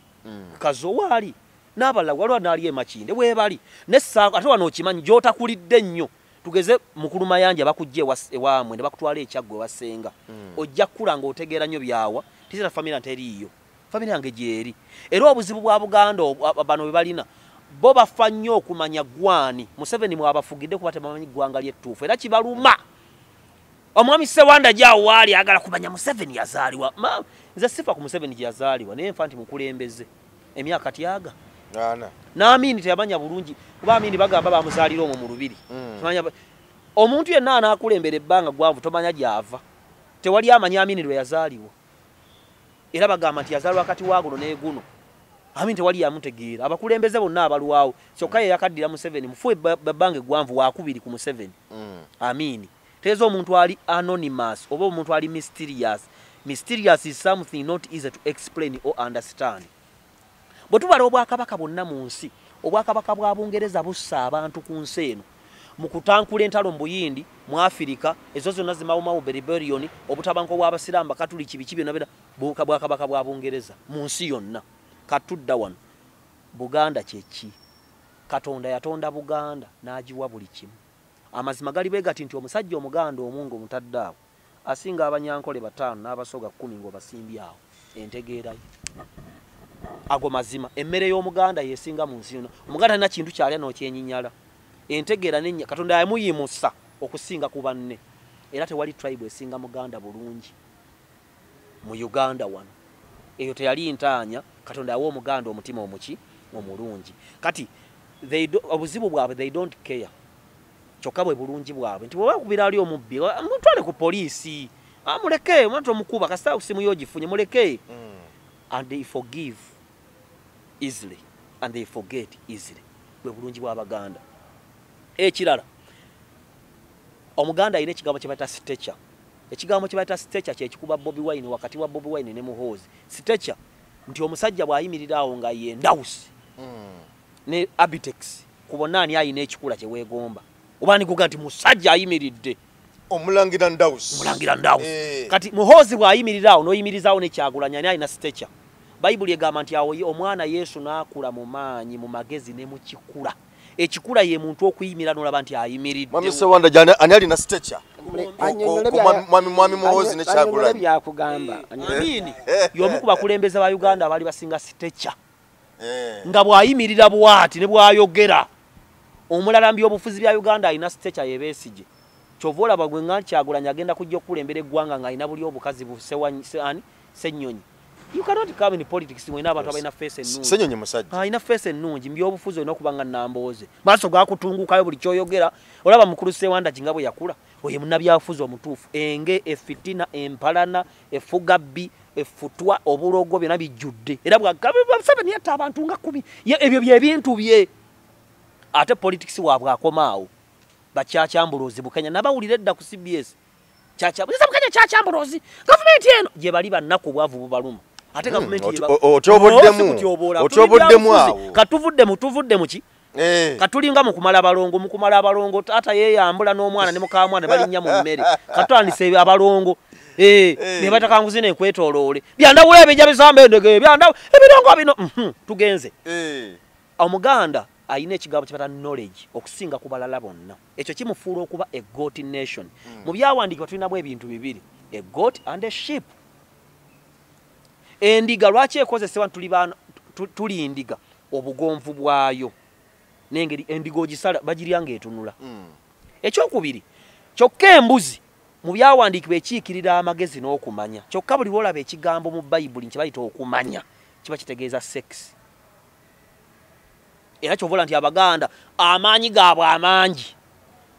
Kazo waali n'abalala waliwo n'ali e Makindye weebali. Ate wano okimanyi gy'otakulidde nnyo. Tugeze Mukulu Mayanja bakujja ewammwe ne bakutwala e Kyaggwe wasenga. Ojja kkula ng'otegeera nnyo byawa. Tizira famire teriiyo. Famire yange gyeri. Era obuzibu bwa Buganda bano bwe balina bo bafa nnyo okumanya gwani Museveni mwabafugidde kuba tebamanyi ggwanga ly'ettuufu era kibaluma. Omwami Sewanda gyawo waali ayagala kumanya Museveni yazaalibwa. Nze sifa ku Museveni gye yazaalibwa naye nfa nti mukulembeze emyaka tyaga. N'Amini teyamanya bulungi kuba Amini bagamba bamuzaalira omwo mu lubiri. Omuntu yenna anaakulembera ebbanga gwanvu tomanya gy'ava. Tewali amanya Amini lwe yazaalibwa. Era bagamba nti yazaalwa wakati wa guno ne guno. Amini tewali yamutegeera. Abakulembeze bonna abalwawo kyokka ye yakaddira Museveni mufu ebbanga eggwanvu waakubiri ku Museveni. Amini. Tegeeza omuntu ali anonymous oba omuntu ali mysterious. Mysterious is something not easy to explain or understand. Bwe tubala obwakabaka bwonna mu nsi, obwakabaka bwa Bungereza bussa abantu ku nsi eno mu kutankula entalo mu Buyindi, mu Afirika, ezo zonna zimawumawu rebellion, obutabanko bw'Abasiraamu, Bakatuliki, biki byonna byonna bwakabaka bwa Bungereza mu nsi yonna. Katudda wano Buganda kyeki? Katonda yatonda Buganda n'agiwa buli kimu. Amazima gali bwe gati nti omusajja Omuganda omungu omutadde awo asinga Abanyankole 5 n'Abasoga 10 ng'obasimbye awo entegeerayo. Ago mazima. Emmere y'Omuganda yesinga mu nsi yonna. Omuganda talina kintu kyalya n'okyenyinyala. Entegeera n'ennya Katonda yamuyimusa okusinga ku banne. Era tewali tribe esinga Muganda bulungi mu Uganda wano. Eyo teyali ntaanya. Katonda yawa Omuganda omutima omuki omulungi. Kati obuzibu bwabwe they don't care. Kyokka bwe bulungi bwabwe nti bw'oba akubira ali omubbi mutwale ku poliisi, muleke omuntu omukuba kasita simu y'ogifunye muleke. And they forgive easily and they forget easily. Bwe bulungi bw'Abaganda. Ekirala, Omuganda alina ekigambo kye bayita stature. Ekigambo kye bayita stature kye kikuba Bobi Wine wakati wa Bobi Wine ne Muhoozi. Stature nti omusajja bw'ayimirira awo nga ye Ndawusi ne Abitex ku bonna ani alina ekikula kye weegomba. Oba ani guga nti musajja ayimiridde. Omulangira Ndawusi. Omulangira Ndawusi. Kati Muhoozi bw'ayimirira awo n'oyimirizaawo ne Kyagulanyi ani alina stature. Bayibuli egamba nti awo omwana Yesu n'akula mu maanyi, mu magezi ne mu kikula. Ekikula ye muntu okuyimira n'olaba nti ayimiridde. Mwami Sewanda ani alina stature? Mwami Muhoozi ne Kyagulanyi. Byakugamba. Amini y'omu ku bakulembeze ba Uganda abaali basinga stature. Nga bw'ayimirira bw'ati ne bw'ayogera. Omulala mu byobufuzi bya Uganda alina stature ye Besigye. Kyova olaba gwe nga Kyagulanyi agenda kujja okukulembera eggwanga ng'alina buli obukazi Ssennyonyi. You cannot come in politics mwena abantu abalina face ennungi. Ssenyonyi musajja. Alina face ennungi, mbyobufuzi olina okuba nga Nambooze. Maaso gakutungukayo buli ky'oyogera. Olaba mukulu Ssewandagi nga bwe yakula, oye munnabyabufuzi omutuufu. Enge, efitina, empalana, efugabbi, efutwa, obulogo byonna bijjudde. Era Museveni yatta abantu nga 10. Ebyo bye bintu bye. Ate politics waabwe akomaawo. Bakyakyambulozi Bukenya nabawulira edda ku CBS. Bukenya kyakyambulozi. Gavumenti eno gye bali bannaku obwavu bubaluma. Ate gavumenti otyoboddemu awo. Katuvudde mu ki? Katulinga mu kumala abalongo, taata yeeyambula n'omwana ne mukamwana balinnya mu mmere. Katutandise abalongo. Ne batakanguzi n'enkwetooloole. Byandawula ebijja bisamba endege, byandawula ebirongo bino. Tugenze. Omuganda ayina ekigambo kye bayita knowledge okusinga ku balala bonna. Ekyo kimufuula okuba a goat nation. Mu byawandiikibwa tulinamu ebintu bibiri, a goat and a sheep. Endiga lwaki ekozesebwa tuli ndiga obugonvu bwayo n'engeri endiga ogisala bagirya ng'etunula. Ekyokubiri, kyokka embuzi mu byawandiikibwa ekiikirira amagezi n'okumanya. Kyokka buli lw'olaba ekigambo mu Bayibuli nti bayita okumanya kiba kitegeeza sex. Era ky'ovola nti Abaganda amaanyi gaabwe amangi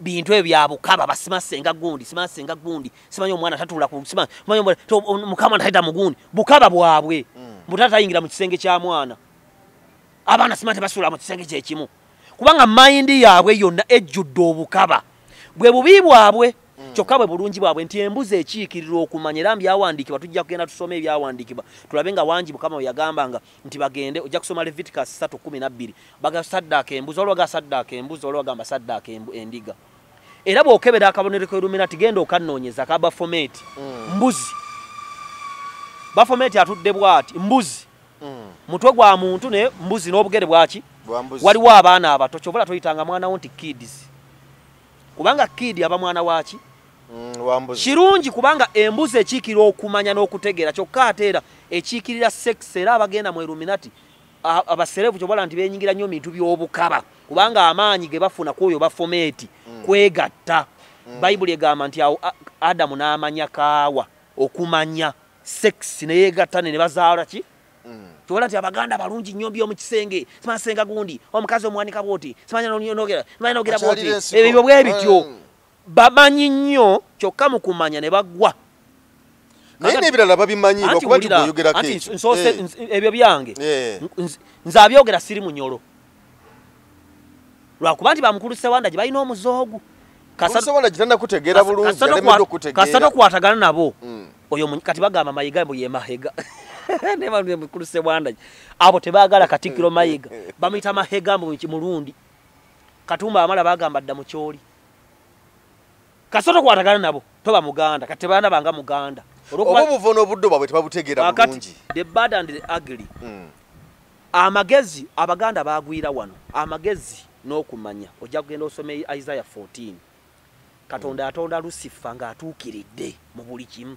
bintu ebyo bya bukaba, basima ssenga gundi, sima ssenga gundi, simanyi omwana tatuula ku simanyi mukama tayita mugundi, bukaba bwabwe. Mutata ayingira mu kisenge kya mwana, abaana simanyi tebasuula mu kisenge kye kimu, kubanga mayindi yaabwe yonna ejjudde obukaba bwe bubi bwabwe. Kyokka bwe bulungi bwabwe nti embuzi ekiikirira okumanya. Era mbyawandiikibwa tujja kugenda tusome ebyawandiikibwa tulabe nga wangi Mukama we yagambanga nti bagende. Ojja kusoma Leviticus 3:12 bagasaddaaka embuzi, olwo bagasaddaaka embuzi, olwo bagamba saddaaka endiga. Era bw'okebera akabonero k'Illuminati genda okannoonyeza ka Baphomet. Mbuzi. Baphomet atudde bw'ati, mbuzi. Mutwe gwa muntu ne mbuzi n'obugere bwaki? Waliwo abaana abato, ky'ovola toyitanga mwana wo nti kids. Kubanga kid aba mwana waki? Kirungi kubanga embuzi ekiikirira okumanya n'okutegeera. Kyokka ate era ekiikirira sex. Era abagenda mu Illuminati abaserevu ky'obola nti beenyigira nnyo bintu by'obukaba, kubanga amaanyi ge bafuna ku oyo Baphomet kwegatta. Bayibuli egamba nti awo Adamu n'amanya Kaawa okumanya sex ne yeegatta ne bazaala ki? Kyobola nti Abaganda balungi nnyo by'omu kisenge, simanyi ssenga gundi, omukazi omuwanika bw'oti, simanyi nogera bw'oti, ebyo bwe bityo. Bamanyi nnyo kyokka mu kumanya ne baggwa. Naye n'ebirala babimanyi lwakuba nti bw'oyogerako ekyo. Ebyo byange nze abyogera siri munyolo, lwakuba nti bamukulu Ssewandagi balina omuzoogu. Kasita tokwatagana nabo oyo kati bagamba Mayiga mbu ye Mahega. Ne mukulu Ssewandagi abo tebaagala Katikkiro Mayiga, bamuyita Mahega mbu mulundi. Katumba amala bagamba dda mu kyoli. Kasita tokwatagana nabo toba Muganda, kati tebalabanga Muganda. Oba obuvo n'obuddo bwabwe tebabutegeera bulungi. The bad and the ugly. Amagezi Abaganda baagwira wano, amagezi n'okumanya. Ojja kugenda osome Isaiah 14. Katonda atonda Lusifa ng'atuukiridde mu buli kimu,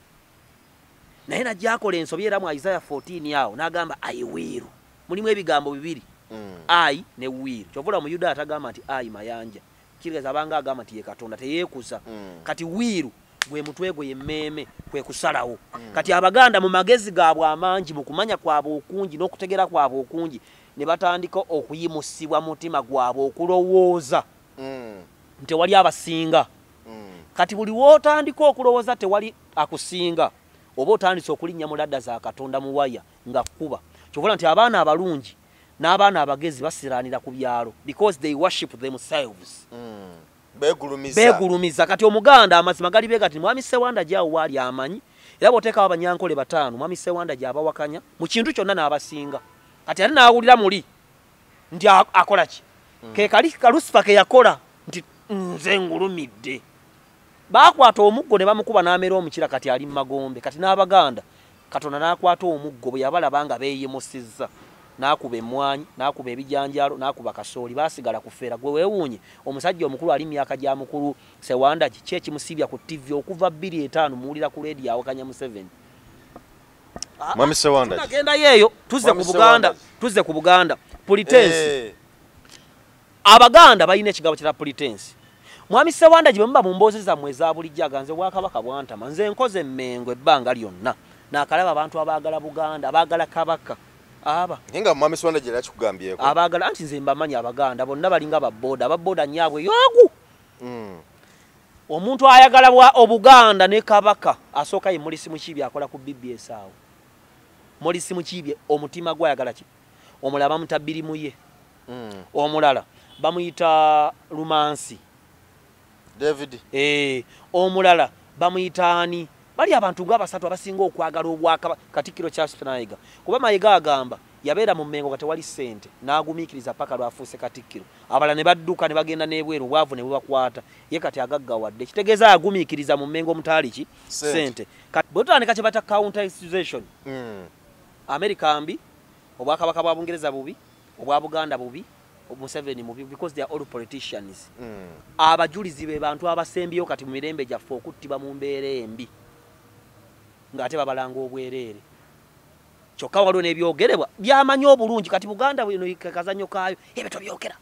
naye najja akola ensobi. Era mu Isaiah 14 awo n'agamba I will. Mulimu ebigambo bibiri, I ne will. Ky'ovula mu Yuda atagamba nti I Mayanja, kitegeeza abanga agamba nti ye Katonda teyeekuza. Kati will gwe mutwe gwe yemmeeme kwe kusalawo. Kati Abaganda mu magezi gaabwe amangi, mu kumanya kwabwe okungi n'okutegeera kwabwe okungi, ne batandika okuyimusibwa mutima gwabwe okulowooza nti tewali abasinga. Kati buli w'otandika okulowooza tewali akusinga, oba otandise okulinnya mu ladda za Katonda mu waya nga kkuba. Ky'ovola nti abaana abalungi n'abaana abagezi basiraanira ku byalo because they worship themselves. Beegulumiza. Kati Omuganda amazima gali beega nti Mwami Ssewandagi awo waali amanyi. Era bw'oteekawo Abanyankole 5, Mwami Ssewandagi abawakanya mu kintu kyonna n'abasinga. Kati ate n'awulira muli nti akola ki? Ke kali Lusifa ke yakola nti nze ngulumidde. Baakwata omuggo ne bamukuba n'amera omukira, kati ali mu magombe. Kati n'Abaganda Katonda n'akwata omuggo bwe yabalaba nga beeyimusizza, n'akuba emmwanyi, n'akuba ebijanjaalo, n'akuba kasooli, baasigala kufeera. Gwe weewuunye omusajja omukulu ali myaka gya mukulu Ssewandagi ki ekimusibya ku TV okuva 2005 muwulira ku leediyo awakanya Museveni. Mwami Ssewandagi. Tunagendayo eyo, tuzze ku Buganda, tuzze ku Buganda. Pretense. Abaganda balina ekigambo kya pretense. Mwami Ssewandagi bwe muba mu mboozi zammwe eza bulijjo aganze Bwakabaka bwantama, nze nkoze Mmengo ebbanga lyonna. Nakalaba abantu abaagala Buganda, abaagala Kabaka. Aba. Naye nga Mwami Sewanda gye yakikugambyeko. Abaagala anti nze mbamanyi Abaganda bonna balinga babooda, ababooda nnyaabwe yoogu. Omuntu ayagala bwa Obuganda ne Kabaka asooka ye Morisi Mukiibi akola ku BBS awo. Morisi Mukiibi omutima gwe ayagala ki? Omulala bamuta Birimuye. Omulala bamuyita Lumansi. David. Omulala bamuyita ani? Bali abantu nga basatu abasinga okwagala obwakabaka. Katikkiro Charles Mayiga. Kuba Mayiga agamba yabeera mu Mmengo nga tewali ssente n'agumiikiriza paka lw'afuuse Katikkiro. Abalala ne badduka ne bagenda n'ebweru obwavu ne bubakwata. Ye kati agaggawadde. Kitegeeza agumiikiriza mu Mmengo omutaali ki? Ssente. Kati bwe tutandika kye bayita counterization. Amerika mbi, obwakabaka bwa Bungereza bubi, obwa Buganda bubi, Museveni mubi, because they are all politicians. Abajulizi be bantu abasembyeyo kati mu mirembe gyaffe okuttibwa mu mbeera embi ng'ate babalanga obwereere. Kyokka waliwo n'ebyogerebwa byamanyi obulungi kati Buganda bwino kazannyo kaayo ebyo tobyogera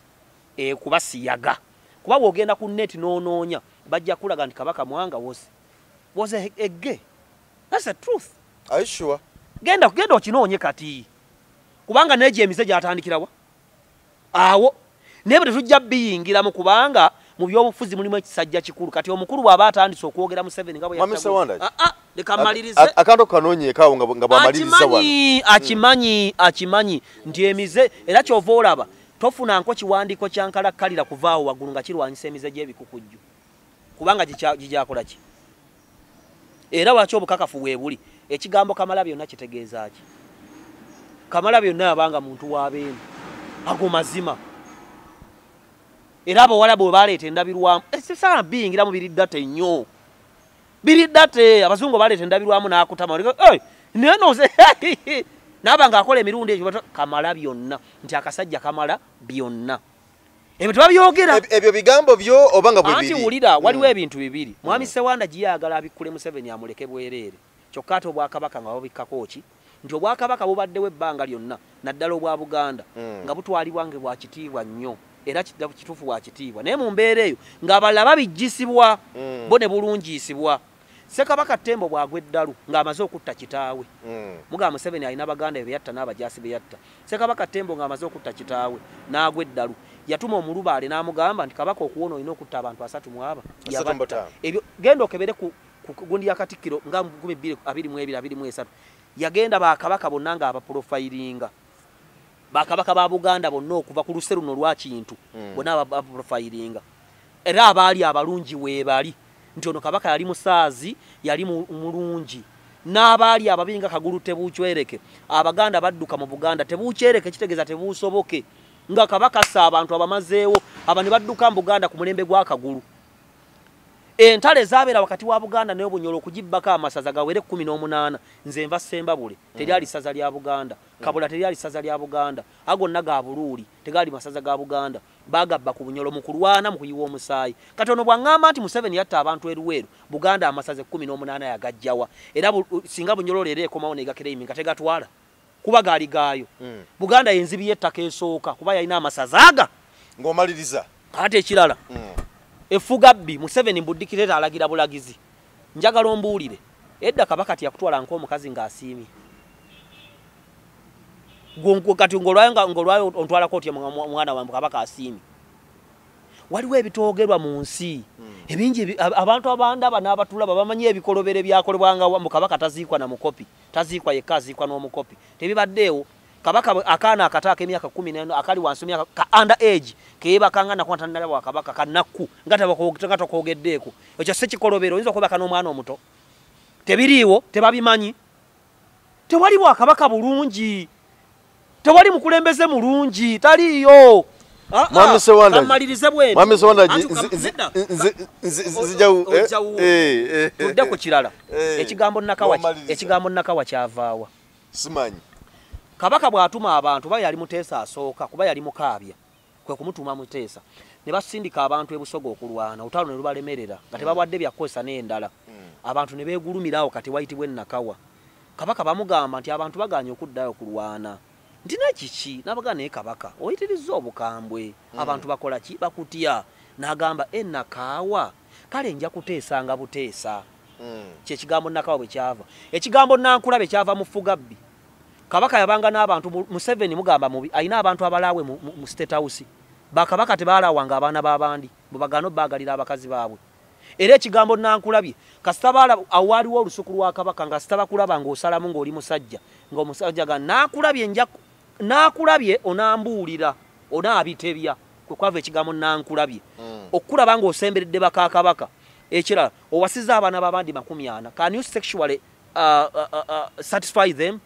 kubasiyaga. Kuba bw'ogenda ku net n'onoonya bajja kulaga nti Kabaka Mwanga was a gay. That's the truth. Are you sure? Genda okinoonye kati kubanga n'egyo emize gyatandikirawa awo naye bwe tetujja biyingiramu kubanga mu byobufuzi mulimu ekisajja kikulu. Kati omukulu bw'aba atandise okwogera Museveni nga bwe Mwami Sewanda. Leka mmalirize. Akantu kanoonyeeko awo nga bw'amaliriza wano. Akimanyi nti emize era ky'ova olaba tofuna nko kiwandiiko kya nkalakkalira kuvaawo waggulu nga kirwanyisa emize gy'ebikukujju kubanga gigyakola ki? Era lwaki obukakafu bwe buli? Ekigambo Kamala byonna kitegeeza ki? Kamala byonna yabanga muntu wa beene. Ago mazima. Era abawala bwe baleeta endabirwamu sisaana biyingiramu biri ddate nnyo. Biri ddate abazungu baleeta endabirwamu n'akutama naye noze n'aba ng'akola emirundi egyo Kamala byonna nti akasajja kamala byonna. Ebyo tebabyogera. Ebyo bigambo byo oba nga bwe biri. Anti wulira waliwo ebintu bibiri. Mwami Sewanda giyagala abikkule Museveni amuleke bwereere. Kyokka ate obwakabaka nga babikkako ki? Nti obwakabaka bubaddewo ebbanga lyonna naddala obwa Buganda nga butwalibwa nga bwa kitiibwa nnyo. Era kituufu bwa kitiibwa naye mu mbeera eyo ng'abalala babijjisibwa bo ne bulungiisibwa. Ssekabaka Ttembo bw'agwa eddalu ng'amaze okutta kitaawe. Mugamba Museveni alina Baganda be yatta n'abajaasi be yatta. Ssekabaka Ttembo ng'amaze okutta kitaawe n'agwa eddalu yatuma omulubaale n'amugamba nti Kabaka okuwona olina okutta abantu 3 mu aba. Ebyo genda okebere ku gundi ya Katikkiro nga 2022 23 yagenda bakabaka bonna nga abaprofiringa. Bakabaka ba Buganda bonna okuva ku luse luno lwa Kintu bonna abaprofiringa. Era abaali abalungi weebali nti ono Kabaka yali musaazi yali mulungi n'abaali ababi nga Kagulu tebuukyereke. Abaganda badduka mu Buganda tebuukyereke kitegeeza tebuusoboke nga Kabaka assa abantu abamazeewo aba ne badduka mu Buganda ku mulembe gwa Kagulu. Entale zabeera wakati wa Buganda n'Obunyoro okugibbako amasaza gawere 18. Nze nva Ssembabule teryali ssaza lya Buganda. Kabula teryali ssaza lya Buganda. Ago gonna ga Buluuli tegaali masaza ga Buganda. Bagabba ku Bunyoro mu kulwana mu kuyiwa omusaayi. Kati ono bw'aŋŋamba nti Museveni yatta abantu e Luweero, Buganda amasaza 18 yagajjawa. Era singa Bunyoro leero ekomawo n'egakereimi nga tegatwala kuba gaali gaayo. Buganda y'enzibi y'ettaka esooka kuba yalina amasaza aga. Ng'omaliriza. Ate ekirala efuga bbi Museveni mbuddikireta alagira bulagizi. Njagala ombuulire edda Kabaka tiyakutwala nk'omukazi ng'asiimye. Kati ng'olwayo ontwalako otya omwana wange Kabaka asiimye? Waliwo ebitoogerwa mu nsi ebingi abantu abandaba n'abatulaba bamanyi ebikolobero ebyakolebwanga mu Kabaka taziikwa na mukopi, taziikwa yekka aziikwa n'omukopi. Tebibaddeewo. Kabaka akaana akato ak'emyaka 14 akali wansi myaka ka under age keebakanga nako tannalaba wa Kabaka kanakku nga tokoogeddeeko. Ekyo si kikolobero, oyinza okwebaka n'omwana omuto. Tebiriiwo, tebabimanyi. Tewali bwakabaka bulungi, tewali mukulembeze mulungi, taliiyo. Mwami Sewanda, Kamalirize bwenti. Mwami Sewanda, tudde ku kirala. Ekigambo Nakawa kyavaawa. Simanyi. Kabaka bw'atuma abantu kuba yali Muteesa asooka kuba yali Mukaabya kwe kumutuma Muteesa ne basindika abantu e Busoga okulwana olutalo ne lubalemerera nga tebawadde byakukozesa n'endala. Abantu ne beegulumirawo kati wayitibwa Nakawa. Kabaka bamugamba nti abantu bagaanye okuddayo okulwana. Nti n'ekiki n'abagamba naye Kabaka oyitirizza obukambwe abantu bakola ki bakutya. N'agamba Nakawa kale nja kuteesanga buteesa. Kyekigambo Nakawa bwe kyava. Ekigambo Nankulabe kyava mu Fugabbi. Kabaka yabanga n'abantu, Museveni mugamba mubi, alina abantu abalaawe mu State House. Bakabaka tebalawanga abaana b'abandi, bwe bagaana obbaagalira abakazi baabwe. Era ekigambo Nankulabye, kasita awaaliwo olusuku lwa Kabaka nga sitaba kulaba ng'osalamu ng'oli musajja, ng'omusajja ga Nankulabye nja Nankulabye onambuulira, onaabitebya, kwe kwava ekigambo Nankulabye. Okulaba ng'osemberedde bakakabaka. Ekirala, owasizza abaana b'abandi 40. Can you sexually satisfy them?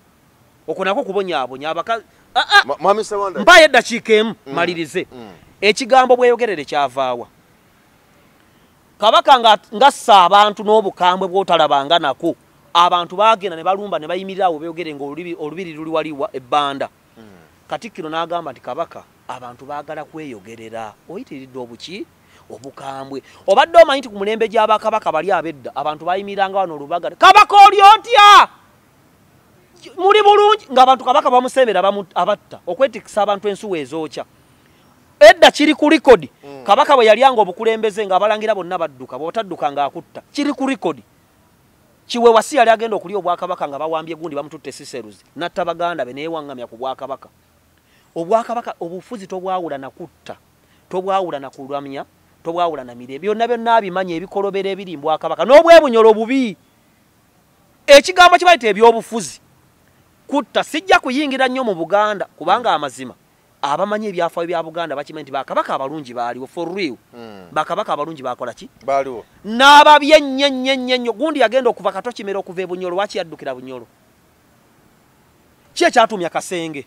Okwo nakwo kubonyaabonya abakazi. Mwami Sewanda. Mpayo eddakiika emu malirize. Ekigambo bweyogerere kyavaawa. Kabaka ng'assa abantu n'obukambwe bw'otalabanga nako. Abantu baagenda ne balumba ne bayimirira awo beeyogere ng'olubiri luli waliwa ebbanda. Katikkiro n'agamba nti Kabaka abantu baagala kweyogerera. Oyitiridde obuki? Obukambwe. Obadde omanyi nti ku mulembe gy'abakabaka bali ab'edda abantu bayimiranga wano olubaga. Kabaka oli otya? Muli bulungi ng'abantu Kabaka bamusembera abatta okwetikisa abantu ensuwa ezookya. Edda kiri ku rekodi. Kabaka bwe yalyanga obukulembeze ng'abalangira bonna badduka, bw'otadduka ng'akutta. Kiri ku rekodi. Kiweewa si yali agenda okulya obwakabaka nga bawambye gundi bamututte Siseruzi, n'atta baganda be neewaŋŋamya ku bwakabaka. Obwakabaka obufuzi tobwawula na kutta, tobwawula na kulamya, tobwawula na mirembe. Byonna byonna abimanya ebikolobero ebiri mu bwakabaka n'obwebunyolo obubi. Ekigambo kye bayita ebyobufuzi kutta, sijja kuyingira nnyo mu Buganda kubanga amazima abamanyi ebyafaayo bya Buganda bakimanyi nti bakabaka abalungi baaliwo for real. Bakabaka abalungi bakola ki? Baaliwo. N'ababi ennyo ennyo ennyo ennyo. Gundi yagenda okuva Kato Kimera okuva e Bunyolo, lwaki yaddukira Bunyolo? Ki ekyatumya Kasenge?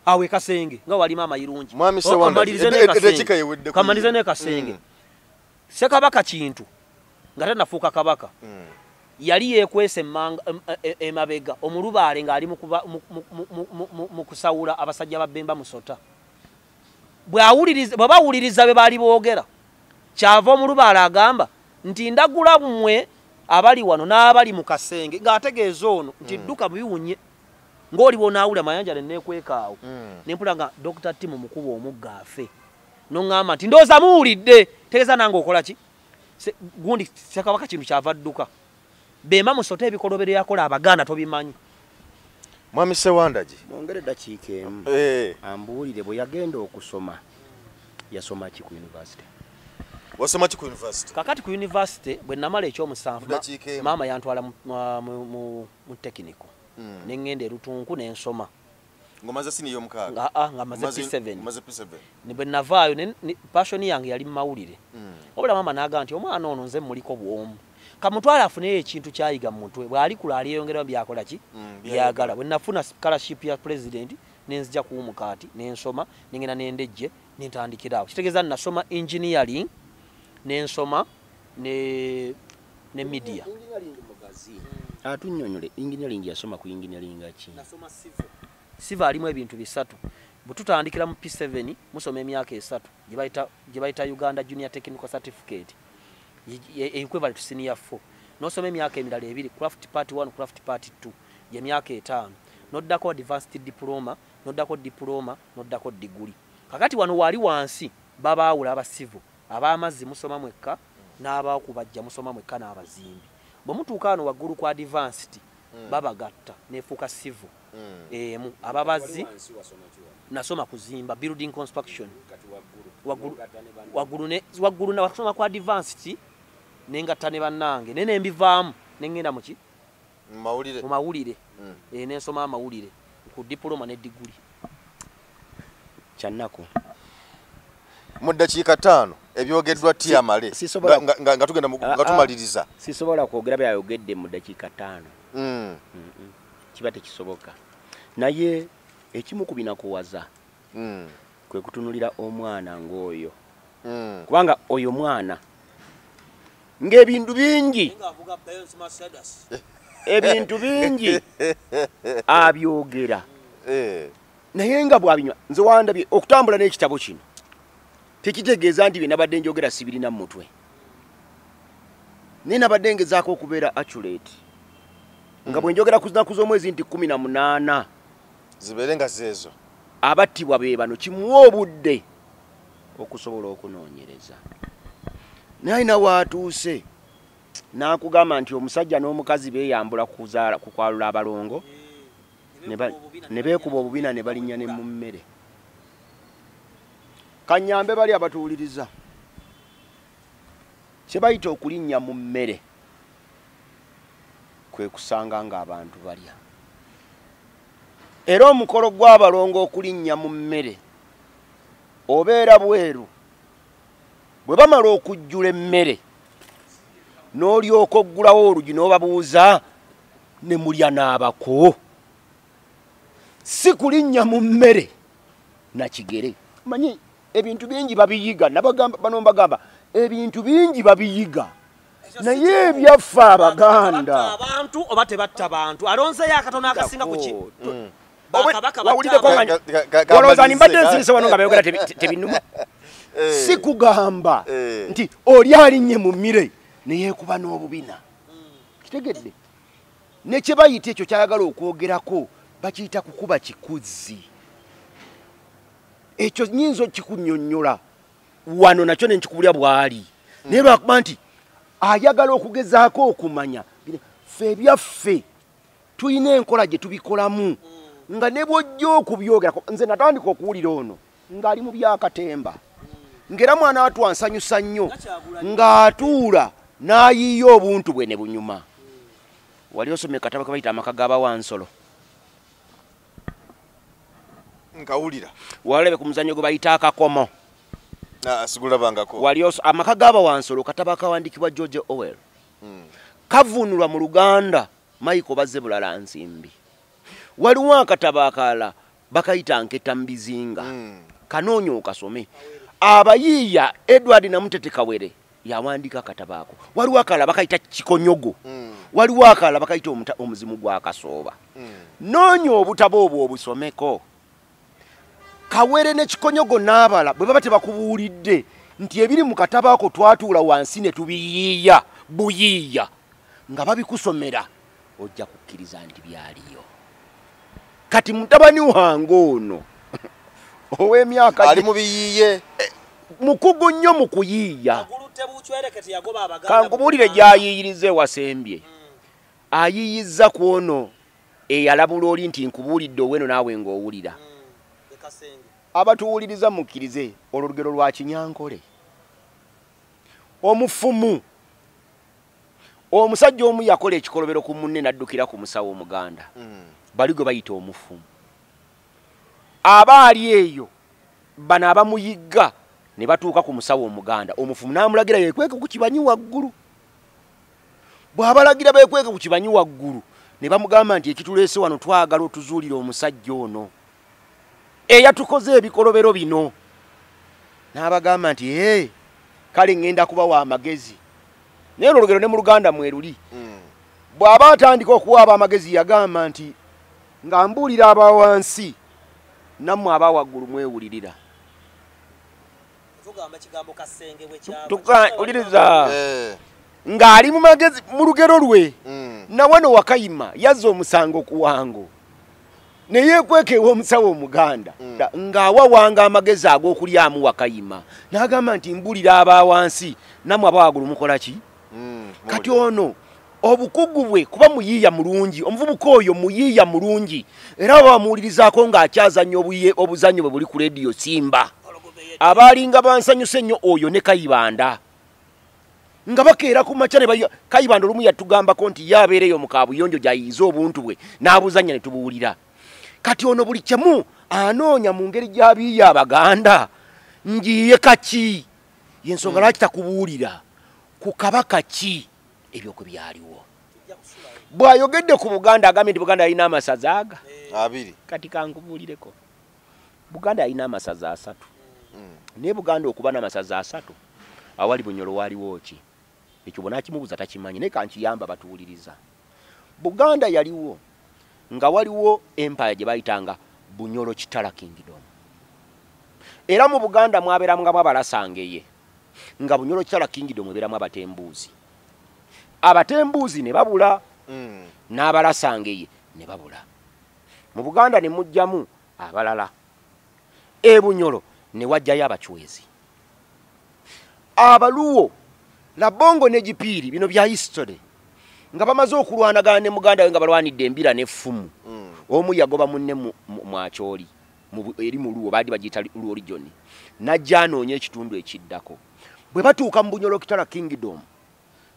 Awo e Kasenge nga walimu amayirungi. Mwami Sewanda, eddakiika yeweddeko. Kamalirize ne Kasenge. Ssekabaka Kintu nga tannafuuka kabaka, yali yeekwese emabega omulubaale ng'ali mu kusawula abasajja ba Bemba Musota. Bwe bawuliriza be baali boogera, kyava omulubaale agamba nti ndagula mmwe abali wano n'abali mu kasenge, ng'ategeeza ono nti dduka biwunye ng'oli bw'onaawulira Mayanja ne neekweka awo. Ne mpulira nga Dr. Timu mukuba omugga afe. N'oŋŋamba nti ndowooza muwulidde, tegeeza nange okola ki? Gundi Ssekabaka Kintu kyava adduka. Bemba Musota ebikolobero yakola Abaganda tobimanyi. Mwami Sewandagi. Mwongere eddakiika emu. Ambuulire bwe yagenda okusoma yasoma ki ku university? Wasoma ki ku university? Kakati ku university bwe namala ekyomusanvu maama yantwala mu technical. Ne ŋŋenda e Lutunku ne nsoma. Ng'omaze siniya omukaaga? Nga maze P7. Maze P7. Ne bwe navaayo passion yange yali mu mawulire. Wabula maama n'agamba nti omwana ono nze mmuliko bw'omu. Kamutwale afuneyo ekintu ky'ayiga mu mutwe, bw'alikula alyeyongeramu by'akola ki? Byagala. Bwe nafuna scholarship ya president ne nzija ku Mukaati ne nsoma, ne ngenda ne Ndejje ne ntandikira awo. Kitegeeza nasoma engineering ne nsoma ne media. Atunnyonnyole engineering yasoma ku engineering ki? Nasoma civil. Civil alimu ebintu bisatu. Bwe tutandikira mu P7 musoma emyaka 3 gye bayita Uganda Junior Technical Certificate. Equivalent to senior 4. N'osoma emyaka emirala 2, craft part 1, craft part 2, gy'emyaka 5. N'oddako advanced diploma, n'oddako diploma, n'oddako degree. Kakati wano wali wansi babaawula aba civil, ab'amazzi musoma mwekka, n'abakubajja musoma mwekka n'abazimbi. Bwe mutuuka wano waggulu ku advanced, babagatta n'efuuka civil. Emu ababazzi nasoma kuzimba building construction. Waggulu nasoma ku advanced nengatta ne bannange naye ne mbivaamu ne ŋŋenda mu ki? Mu mawulire. Ne nsoma amawulire ku diploma ne degree. Kyannaku. Mu ddakiika 5 ebyogeddwa Tamale nga tugenda nga tumaliriza. Sisobola kwogera byayogedde mu ddakiika 5. Kiba tekisoboka. Naye ekimu ku binakuwaza kwe kutunulira omwana ng'oyo. Kubanga oyo mwana ng'ebintu bingi ebintu bingi abyogera. Naye nga bw'abinywa nze wandabye okutambula n'ekitabo kino tekitegeeza nti bye nabadde njogera sibirina mu mutwe. Naye nabadde ngezaako okubeera accurate. Nga bwe njogera ku nnaku z'omwezi nti 18 zibeere nga zeezo. Abattibwa be bano kimuwa obudde okusobola okunoonyereza. Naye alina waatuuse. N'akugamba nti omusajja n'omukazi beeyambula kuzaala kukwalula abalongo ne beekuba obubina ne balinnya ne mu mmere. Kanyambe bali abatuwuliriza, kye bayita okulinnya mu mmere kwe kusanga ng'abantu balya. Era omukolo gw'abalongo okulinnya mu mmere obeera bweru, bwe bamala okujjula emmere n'olyoka oggulawo olugi n'obabuuza ne mulya n'abako. Si kulinnya mu mmere na kigere. Manyi ebintu bingi babiyiga, nabagamba bano mbagamba ebintu bingi babiyiga, naye ebyaffe Abaganda abantu oba tebatta bantu alonzeyo akatono akasinga ku ki olowooza mbadde nsirise wano nga bayogera tebinuma. Si kugamba nti oli alinnye mu mmere neyeekuba n'obubina, kitegedde. Ne kye bayita ekyo kyayagala okwogerako bakiyita kukuba kikuzzi. Ekyo nnyinza okikunyonnyola wano nakyo ne nkikubulya bw'ali, naye lwakuba nti ayagala okugezaako okumanya ffe ebyaffe tulina enkola gye tubikolamu nga ne bw'ojja okubyogerako. Nze natandika okuwulira ono ng'ali mu byakatemba, ng'era mwana wattu ansanyusa nnyo ng'atuula n'ayiiya obuntu bwe ne bunyuma. Wali osomye katabo ke bayita Amaka g'Abawansolo? Nkawulira. Walabe ku muzannyo gwe bayita Akakomo? Sigulabangako. Wali Amaka g'Abawansolo katabo akawandiikibwa George Orwell, kavuunulwa mu Luganda Michael Bazzebulala Nsimbi. Waliwo akatabo akalala bakayita Nketta mu Bizinga, kanoonya okasome. Abayiiya Edward Namutete Kawere yawandiika akatabo ako. Waliwo akalala bakayita Kikonyogo, waliwo akalala bakayita Omuzimu gwa Kasooba. Noonya obutabo obwo obusomeko. Kawere ne Kikonyogo n'abala bwe baba tebakubuulidde nti ebiri mu katabo ako twatuula wansi ne tubiyiiya buyiiya nga babikusomera, ojja kukkiriza nti byaliyo. Kati mutabani wange ono ow'emyaka ali mu biyiiye mukugu nnyo mu kuyiiya. Kankubuulire gy'ayiiyiriza ewasembye. Ayiiyizza ku ono eyalabula oli nti nkubuulidde oweno naawe ng'owulira. Abatuwuliriza mukkirize olwo lugero lwa Kinyankole. Omufumu omusajja omu yakola ekikolobero ku munne n'addukira ku musawo Omuganda, bali gwe bayita omufumu. Aba ali eyo bano abamuyigga ne batuuka ku musawo Omuganda, omufumu n'amulagira yeekweke ku kibanyi waggulu. Bw'abalagira beekweke ku kibanyi waggulu ne bamugamba nti ekituleese wano twagala otuzuulire omusajja ono eyatukoze ebikolobero bino. N'abagamba nti ee kale ŋŋenda kubawa amagezi. Naye olugero ne mu Luganda mweruli. Bw'aba atandika okuwa amagezi yagamba nti nga mbuulira aba wansi nammwe aba waggulu mwewulirira. Wuliriza ng'ali mu magezi mu lugero lwe. Na wano Wakayima yazza omusango ku Wango ne yeekweka ew'omusawo Omuganda ng'awa Wango amagezi ag'okulyamu Wakayima, n'agamba nti mbulira aba wansi nammwe aba waggulu mukola ki? Kati ono obukugu bwe kuba muyiiya mulungi, omuvubuka oyo muyiiya mulungi, era baba bamuwulirizaako ng'akyazannya obuzannyo bwe buli ku leediyo Simba. Abaalinga bansanyuse nnyo oyo ne Kayibanda nga bakeera ku makya ne Kayibanda olumu yatugambako nti ye abeereyo mu kaabuyonjo gy'ayiiza obuntu bwe n'abuzannya ne tubuwulira. Kati ono buli kimu anoonya mu ngeri gy'abiiya Abaganda ngiye kaki, y'ensonga lwaki takubuulira ku kabaka ki ebyo kwe byaliwo. Bw'ayogedde ku Buganda agambye nti Buganda yalina amasaza aga abiri. Kati kankubuulireko, Buganda yalina amasaza asatu. Naye Buganda okuba n'amasaza asatu awali Bunyoro waaliwo ki? Ekyo bw'onaakimubuuza takimanyi, naye kankiyamba batuwuliriza. Buganda yaliwo nga waliwo empire gye bayitanga Bunyoro Kitara Kingdom. Era mu Buganda mwabeeramu nga Abalasangeye, nga Bunyoro Kitara Kingdom ebeeramu Abatembuuzi. Abatembuuzi ne babula, n'Abalasangeye ne babula. Mu Buganda ne mujjamu abalala. E Bunyoro ne wajjayo Abachwezi. Abaluwo Labongo ne Gipiiri bino bya history nga bamaze okulwanagana ne muganda we nga balwanidde embira n'effumu. Omu yagoba munne mwacholi eri mu Luo, baali bagiyita Luo region, najja anoonya ekitundu ekiddako. Bwe batuuka mu Bunyoro Kitara Kingdom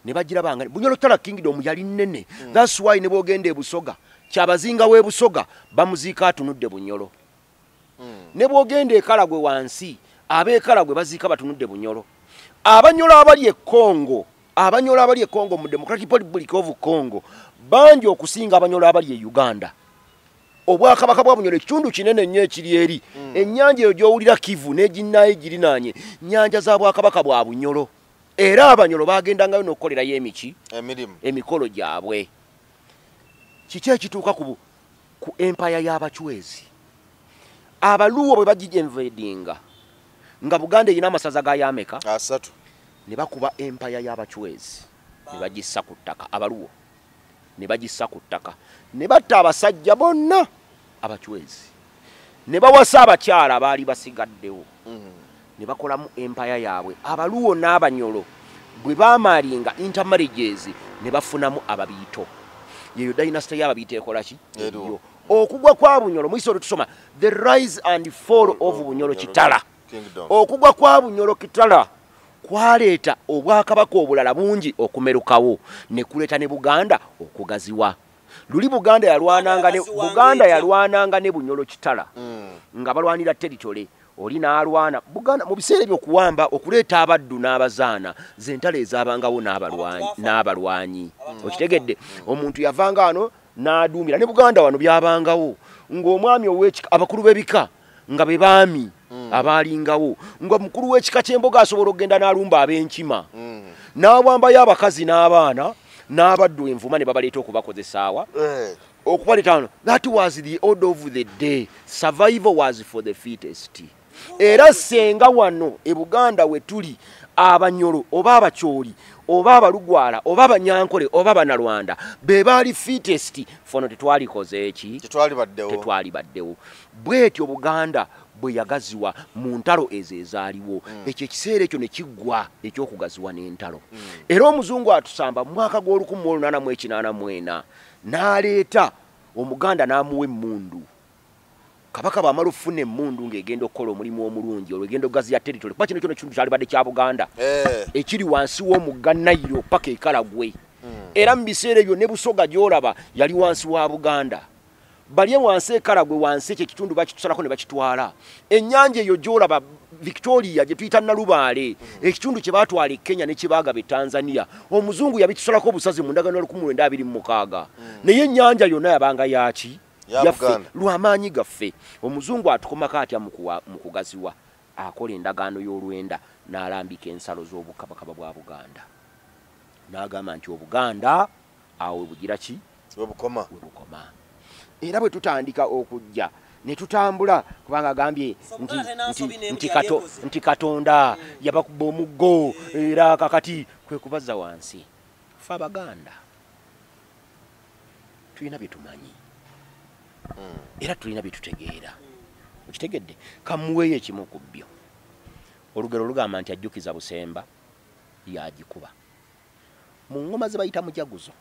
ne bagirabanga. Bunyoro Kitara Kingdom yali nnene. That's why ne bw'ogenda e Busoga, Kyabazinga w'e Busoga bamuziika atunudde Bunyoro. Ne bw'ogenda e Karagwe wansi, ab'e Karagwe baziika batunudde Bunyoro. Abanyoro abali e Congo, Abanyoro abali e Congo mu Democratic Republic of Congo bangi okusinga Abanyoro abali e Uganda. Obwakabaka bwa Bunyoro ekitundu kinene nnyo ekiri eri. Ennyanja eyo gy'owulira Kivu n'eginnayo egirinaanye, nnyanja za bwakabaka bwa Bunyoro. Era Abanyoro bagendangayo n'okukolerayo emiki, emikolo gyabwe. Kiki ekituuka ku empire y'Abachwezi? Abaluo bwe bagiinvadinga nga Buganda erina amasaza ga yameka 3, ne bakuba empire y'Abachwezi ne bagissa ku ttaka. Abaluo ne bagissa ku ttaka ne batta abasajja bonna Abachwezi ne bawasa abakyala abaali basigaddewo ne bakolamu empire yaabwe. Abaluo n'Abanyolo bwe baamaalinga intermarriages ne bafunamu Ababiito. Yeyo dynasty y'Ababiito ekola ki? Eyo. Okugwa kwa Bunyoro mu history tusoma the rise and fall of Bunyoro Kitara. Okugwa kwa Bunyoro Kitara kwaleeta obwakabaka obulala bungi okumerukawo ne kuleeta ne Buganda okugaziwa. Luli Buganda yalwananga ne Bunyoro Kitara nga balwanira territory. Oli n'alwana Buganda mu biseera ebyokuwamba okuleeta abaddu n'abazaana z'entalo ezaabangawo n'abalwanyi. Okitegedde? Omuntu yavanga wano n'aduumira ne Buganda wano byabangawo ng'omwami ow'ekika, abakulu b'ebika nga be baami abaalingawo, nga mukulu w'ekika ky'emboga asobola okugenda n'alumba ab'enkima n'awambayo abakazi n'abaana n'abaddu envuma ne babaleeta okubakozesaawa okubaleeta wano. That was the order of the day. Survival was for the fittest. Era senga wano e Buganda we tuli Abanyoro oba Abacholi oba Abalugwala oba Abanyankole oba Abanalwanda be baali fittest. Fono tetwalikoze eki? Tetwalibaddewo. Bwetyo Buganda bwe yagaziwa mu ntalo ezo ezaaliwo. Ekyo ekiseera ekyo ne kiggwa ekyokugaziwa n'entalo. Era omuzungu atusamba mu mwaka gw'o1884 n'aleeta Omuganda n'amuwa emmundu. Kabaka bw'amala okufuna emmundu ng'egenda okukola omulimu omulungi, olwo egenda okugaziya territory, kuba kino kyona ekitundu kyalibadde kya Buganda ekiri wansi w'omugga Nayiro paka e Karagwe. Era mu biseera ebyo ne Busoga gy'olaba yali wansi wa Buganda. Bali wansi e Karagwe wansi ekyo ekitundu bakitusalako ne bakitwala. Ennyanja eyo gy'olaba Victoria gye tuyita Nalubaale, ekitundu kye baatwala e Kenya ne kye baagaba e Tanzania, omuzungu yabitusalako obusazi mu ndagaano ya 1926. Naye ennyanja yonna yabanga yaaki? Yaffe, lw'amaanyi gaffe. Omuzungu atukomako atya mu kugaziwa? Akola endagaano y'olwenda n'alambika ensalo z'obukabakaba bwa Buganda. N'agamba nti Obuganda awo we bugira ki? We bukoma. We bukoma. Era bwe tutandika okujja ne tutambula, kubanga agambye nti Katonda yabakuba omuggo era kakati kwe kubazza wansi. Ffe Abaganda tulina bye tumanyi era tulina bye tutegeera. Okitegedde? Kamuweeyo ekimu ku byo. Olugero lugamba nti ajjukiza Busemba yagikuba. Mu ngoma ze bayita mujaguzo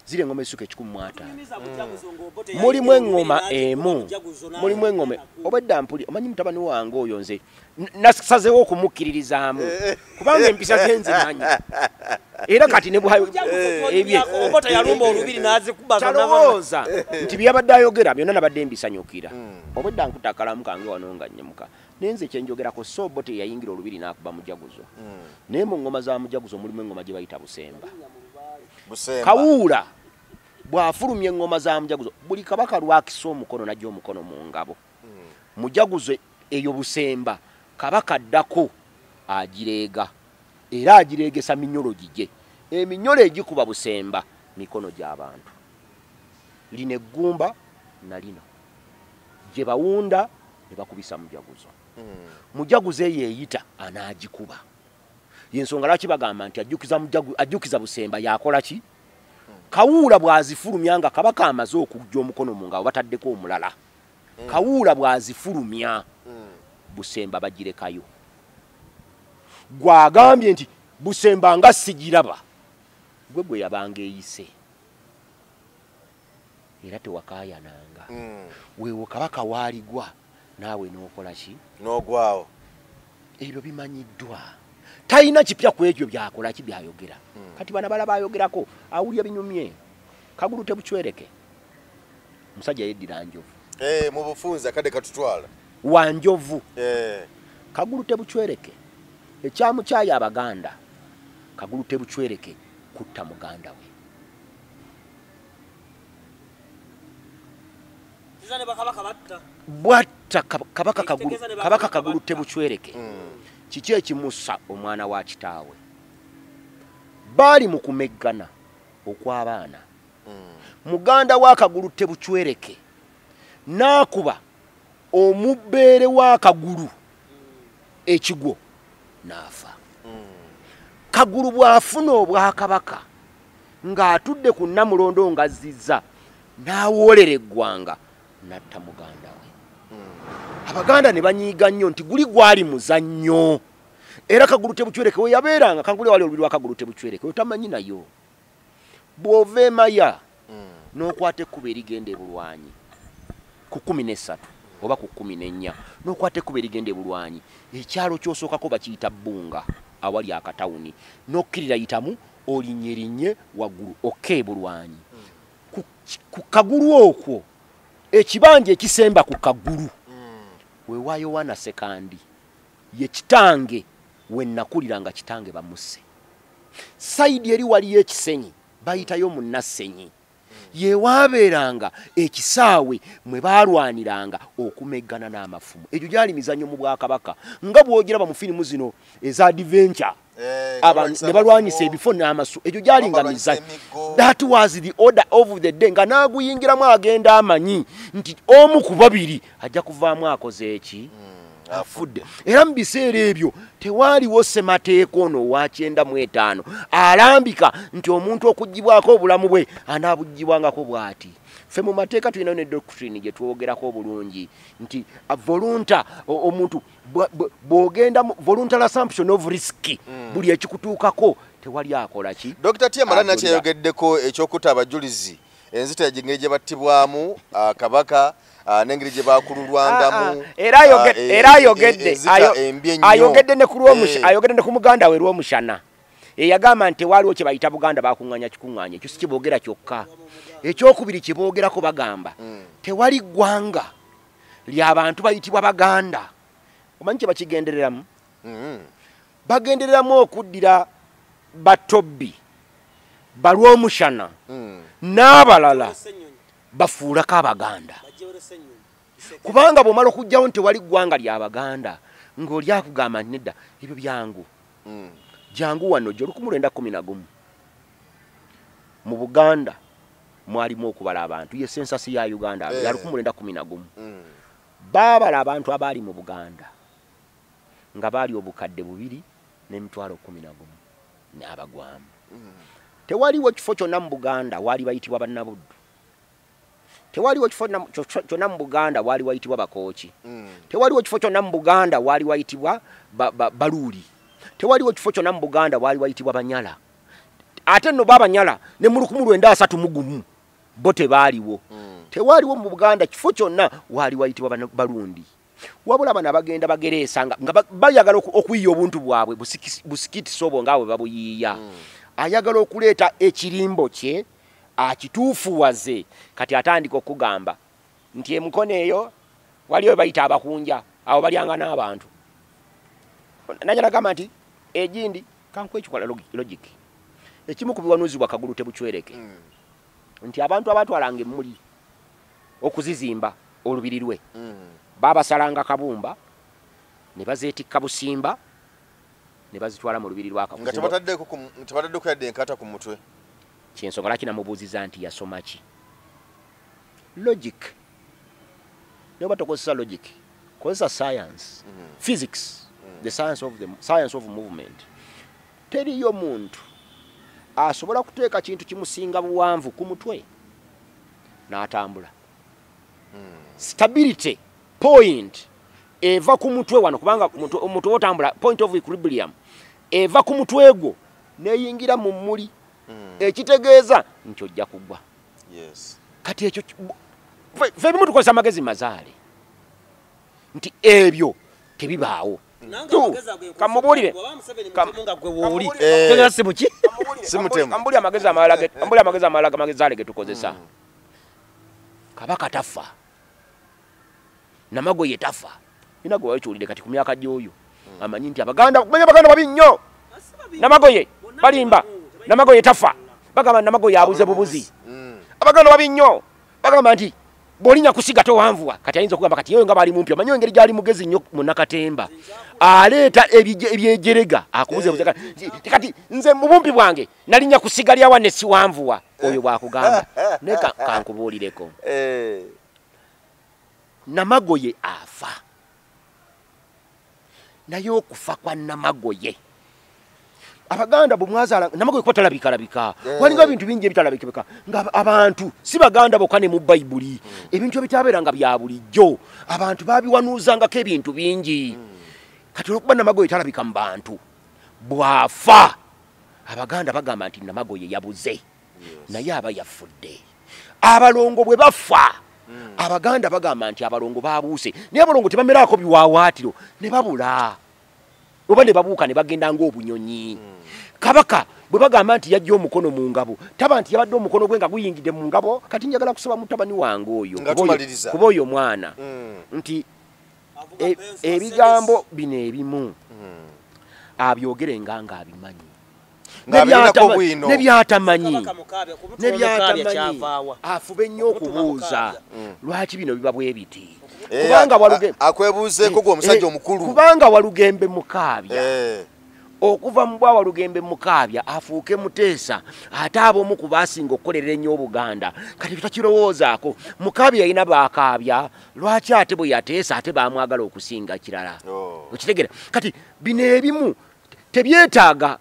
ziri engoma ezisuka 150. Mulimu engoma emu, mulimu engoma obwedda mpuli. Omanyi mutabani wange oyo nze nasazeewo okumukkiririzaamu kubanga empisa ze nzimanyi. Era kati ne talowooza nti byabadde ayogera byonna nabadde mbisanyukira. Obwedda nkutte akalamu kange wano nga nnyamuka. Naye nze kye njogerako so Obote yayingira olubiri n'akuba mujaguzo. Naye mu ngoma za mujaguzo mulimu engoma gye bayita Busemba. Kawuula bw'afulumya engoma za mujaguzo, buli kabaka lwakisa omukono n'ajja omukono mu ngabo. Mujaguzo eyo Busemba kabaka addako agireega era agireegesa minyolo gigye. Eminyolo egikuba Busemba mikono gy'abantu. Lino eggumba na lino gye bawunda ne bakubisa mujaguzo. Mujaguzo eyo eyita anaagikuba. Yensonga lwaki bagamba nti ajjukiza Busemba yakola ki? Kawuula bw'azifulumya nga kabaka amaze okujja omukono mu ngabo bataddeko omulala. Kawuula bw'azifulumya Busemba bagirekayo. Gw'agambye nti Busemba nga sigiraba, gwe gwe yabanga eyise, era tewakaayananga. Weewo kabaka waaligwa naawe n'okola ki? N'ogwawo. Ebyo bimanyiddwa, talina kipya ku ekyo byakola ki byayogera. Kati bana balaba ayogerako awulya binyumye. Kagulu tebucwereke, musajja yeddira njovu. Mu bufunze akadde katutwala wa njovu. Kagulu tebucwereke ekyamukyayi Abaganda, Kagulu tebucwereke kutta muganda we. Bwatta kabaka Kagulu, kabaka Kagulu tebucwereke. Kiki ekimussa omwana wa kitaawe? Baali mu kumeggana okw'abaana. Muganda wa Kagulu tebucwereke n'akuba omubbeere wa Kagulu ekigwo n'afa. Kagulu bw'afuna obwakabaka ng'atudde ku Nnamulondo ng'azzizza, n'awoolera eggwanga n'atta muganda we. Abaganda ne banyiiga nnyo nti guli gwali muzannyo. Era Kagulu tebucwereke we yabeeranga, Kagulu wali olubiri lwa Kagulu tebucwereke otamanyi nayo. Bw'ova Emaya n'okwata ekkubo erigenda e Bulwanyi ku 13 oba ku 14, n'okwata ekkubo erigenda e Bulwanyi, ekyalo ky'osookako bakiyita Bbunga awali akatawuni, n'okkirira yitamu olinnye waggulu okka e Bulwanyi. Ku Kagulu okwo ekibanja ekisemba ku Kagulu we wa Yowana Sekandi ye kitange we nakulira nga kitange bamusse. Sayidi eri waliyo ekisenyi bayitayo Munnasenyi, ye waabeeranga ekisaawe mwe baalwaniranga okumeggana n'amafumu. Egyo gyali mizannyo mu bwakabaka nga bw'ogiraba mu firimu zino eza adventure, ne balwanyisa ebifo n'amasu. Egyo gyali nga mizannyo. That was the order of the day, nga n'aguyingiramu agenda amanyi nti omu ku babiri ajja kuvaamu akoze eki? Afudde. Era mu biseera ebyo tewaaliwo ssemateeka ono owa 95 alambika nti omuntu okuggyibwako obulamu bwe anaabuggyibwangako bw'ati. Ffe mu mateeka tulinayo ne doctrine gye twogerako obulungi nti volunta omuntu bw'ogenda voluntary assumption of risk, buli ekikutuukako tewali akola ki. Dr. Tiamala nakyeyogeddeko ekyokutta abajulizi, enzita engeri gye battibwamu kabaka n'engeri gye bakululwangamu. Era ayogedde ne ku muganda we Rwomushana eyagamba nti waliwo kye bayita Buganda bakuŋŋaanya kikuŋŋaanya. Ekyo si kiboogera kyokka. Ekyokubiri kiboogerako bagamba tewali ggwanga ly'abantu bayitibwa Baganda. Omanyi kye bakigendereramu? Bagendereramu okuddira Batobbi, Balwomushana n'abalala bafuulako Abaganda. Kubanga bw'omala okuggyawo nti tewali ggwanga ly'Abaganda ng'oli akugamba nti nedda ebyo byangu. Jangu wano gyo 1911 mu Buganda mwalimu okubala abantu, ye sensasi ya Uganda ya 1911. Baabala abantu abaali mu Buganda nga baali 2,011 n'abagwamu. Tewaliwo kifo kyonna mu Buganda waali bayitibwa Bannabuddu. Tewaliwo kifo kyonna mu Buganda waali wayitibwa Bakooki. Tewaliwo kifo kyonna mu Buganda waali wayitibwa Baluuli. Tewaliwo kifo kyonna mu Buganda waali wayitibwa Banyala. Ate nno Babanyala ne mu 1931 bo tebaaliwo. Tewaliwo mu Buganda kifo kyonna waali wayitibwa Balundi. Wabula bano abagenda bagereesa nga bayagala okuyiya obuntu bwabwe busikiti sobwo nga bwe babuyiiya. Ayagala okuleeta ekirimbo kye akituufuwaze. Kati atandika okugamba nti emukono eyo waliwo bayita abakunja, abo balyanga n'abantu. Najja nagamba nti egindi kankuwe ekikola logic. Ekimu ku biwanuuzibwa Kagulu tebucwereke nti abantu abatwalanga emmuli okuzizimba olubiri lwe babasalanga kabumba ne bazeetikka busimba ne bazitwala mu lubiri lwa Kagulu. Nga tebataddeko yadde enkata ku mutwe. Kyensonga lwaki namubuuziza nti yasoma ki? Logic. Naye oba tokozesa logic, kozesa science, physics, the science of movement. Teriyo muntu asobola kuteeka kintu kimusinga buwanvu ku mutwe n'atambula. Stability point eva ku mutwe wano, kubanga omuntu otambula point of equilibrium Eva ku mutwe gwo neyingira mu mmuli. Ekitegeeza nti ojja kugwa. Yes. Kati ekyo ffe ebimu tukozesa amagezi mazaale nti ebyo tebibaawo. Kamubuulire. Kambuulire amagezi amalala amazaale ge tukozesa. Kabaka tafa. Namagoye tafa. Inago wakiwulidde kati ku myaka gy'oyo. Amanyi nti Abaganda kumanya Abaganda babi nnyo. Namagoye balimba. Namagoye tafa. Bagamba Namagoye abuze bubuzi. Abaganda babi nnyo. Bagamba nti bw'olinnya kusiga towanvuwa. Kati ayinza okugamba kati yewe nga bali mumpi. Omanyi engeri gy'ali mugezi nnyo munnakatemba. Aleeta ebyejerega akubuze buze kati nze mu bumpi bwange nalinnya kusiga lyawa ne siwanvuwa. Oyo bw'akugamba. Naye kankubuulireko. Namagoye afa. Naye okufa kwa Namagoye. Abaganda bwe mwazaala Namagoye kuba talabikalabika. Walinga ebintu bingi ebitalabikabika nga abantu si Baganda bokka ne mu Bayibuli. Ebintu ebitabeeranga bya bulijjo abantu babiwanuuzangako ebintu bingi. Kati olw'okuba Namagoye talabika mu bantu bw'afa Abaganda bagamba nti Namagoye yabuze. Naye aba yafudde. Abalongo bwe bafa Abaganda bagamba nti abalongo babuuse. Naye abalongo tebameraako biwaawaatiro ne babula. Oba ne babuuka ne bagenda ng'obunyonyi. Kabaka bwe bagamba nti yajja omukono mu ngabo, taba nti yabadde omukono gwe nga guyingidde mu ngabo. Kati njagala kusaba mutabani wange oyo kuba oyo mwana nti ebigambo bino ebimu abyogere nga abimanyi. Nebyatamanyi afube nnyo okubuuza lwaki bino biba bwe biti. Kubanga Walugembe akwebuuzeeko gwe omusajja omukulu. Kubanga Walugembe Mukaabya okuva mu bwa Walugembe Mukaabya afuuke Muteesa ate ab'omu ku baasinga okukolerera ennyo Obuganda. Kati tutakirowoozaako. Mukaabya yalina baakaabya, lwaki ate bwe yateesa ate baamwagala okusinga kirala. Okitegera? Kati bino ebimu tebyetaaga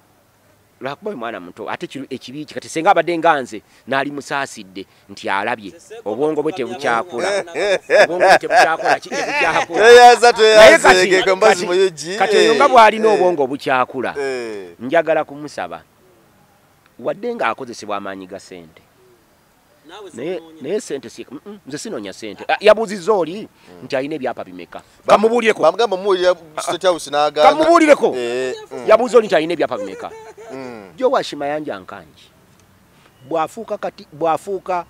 lwakuba mwana muto ate ekibi ki kati senga abadde nga nze n'ali musaasidde nti alabye obwongo bwe tebukyakula. Obwongo bwe tebukyakula ki tebukyakula. Kati oyo nga bw'alina obwongo obukyakula njagala kumusaba wadde ng'akozesebwa amaanyi ga ssente. Naye ssente si nze sinoonya ssente. Yabuuzizza oli nti alina ebyapa bimeka. Kamubuulireko. Kamubuulireko. Yabuuza oli nti alina ebyapa bimeka. Joash Mayanja Nkangi bw'afuuka kati bw'afuuka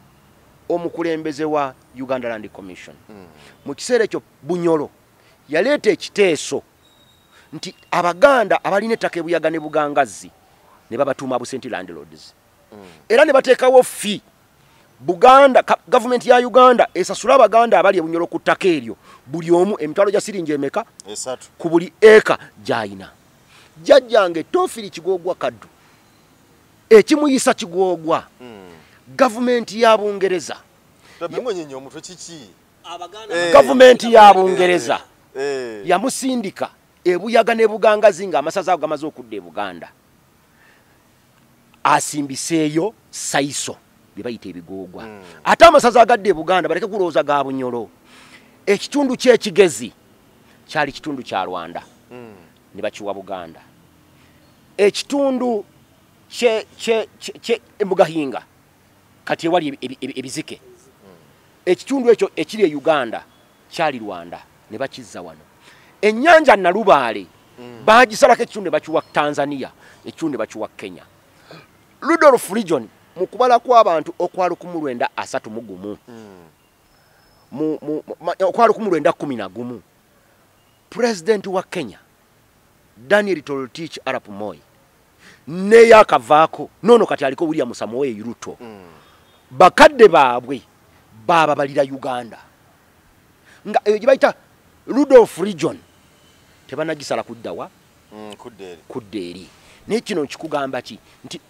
omukulembeze wa Uganda Land Commission. Mu kiseera ekyo Bunyolo yaleeta ekiteeso nti Abaganda abalina ettaka e Buyaga ne Bugangazzi ne babatuuma absentee landlords. Era ne bateekawo fee. Buganda gavumenti ya Uganda esasula Abaganda abali e Bunyolo ku ttaka eryo buli omu emitwalo gya siringi emeka ku buli eka gy'ayina. Jjajjange Toofiri Kigoogwa Kaddu ekimuyisa Kigoogwa gavumenti ya Bungereza gavumenti ya Bungereza yamusindika e Buyaga ne Bugangazi ng'amasaza ago gamaze okudda e Buganda asimbiseeyo saiso bye bayita ebigoogwa. Ate amasaza agadde e Buganda baleke kulowooza ga Bunyolo. Ekitundu ky'Ekigezi kyali kitundu kya Rwanda ne bakiwa Buganda. Ekitundu kye Mugahinga kati ewali ebizike. Ekitundu ekyo ekiri e Uganda kyali Rwanda ne bakizza wano. Ennyanja Nalubaale bagisalako ekitundu ne bakiwa Tanzania, ekitundu ne bakiwa Kenya. Rudolf Region mu kubala kw'abantu okwa 1931 okwa 1911 President wa Kenya Daniel Toroitich arap Moi ne yakavaako nono kati aliko William Samoei Ruto bakadde baabwe bababalira Uganda nga eyo gye bayita Rudolf Region tebanagisala kuddawa kudda eri. Naye kino nkikugamba ki nti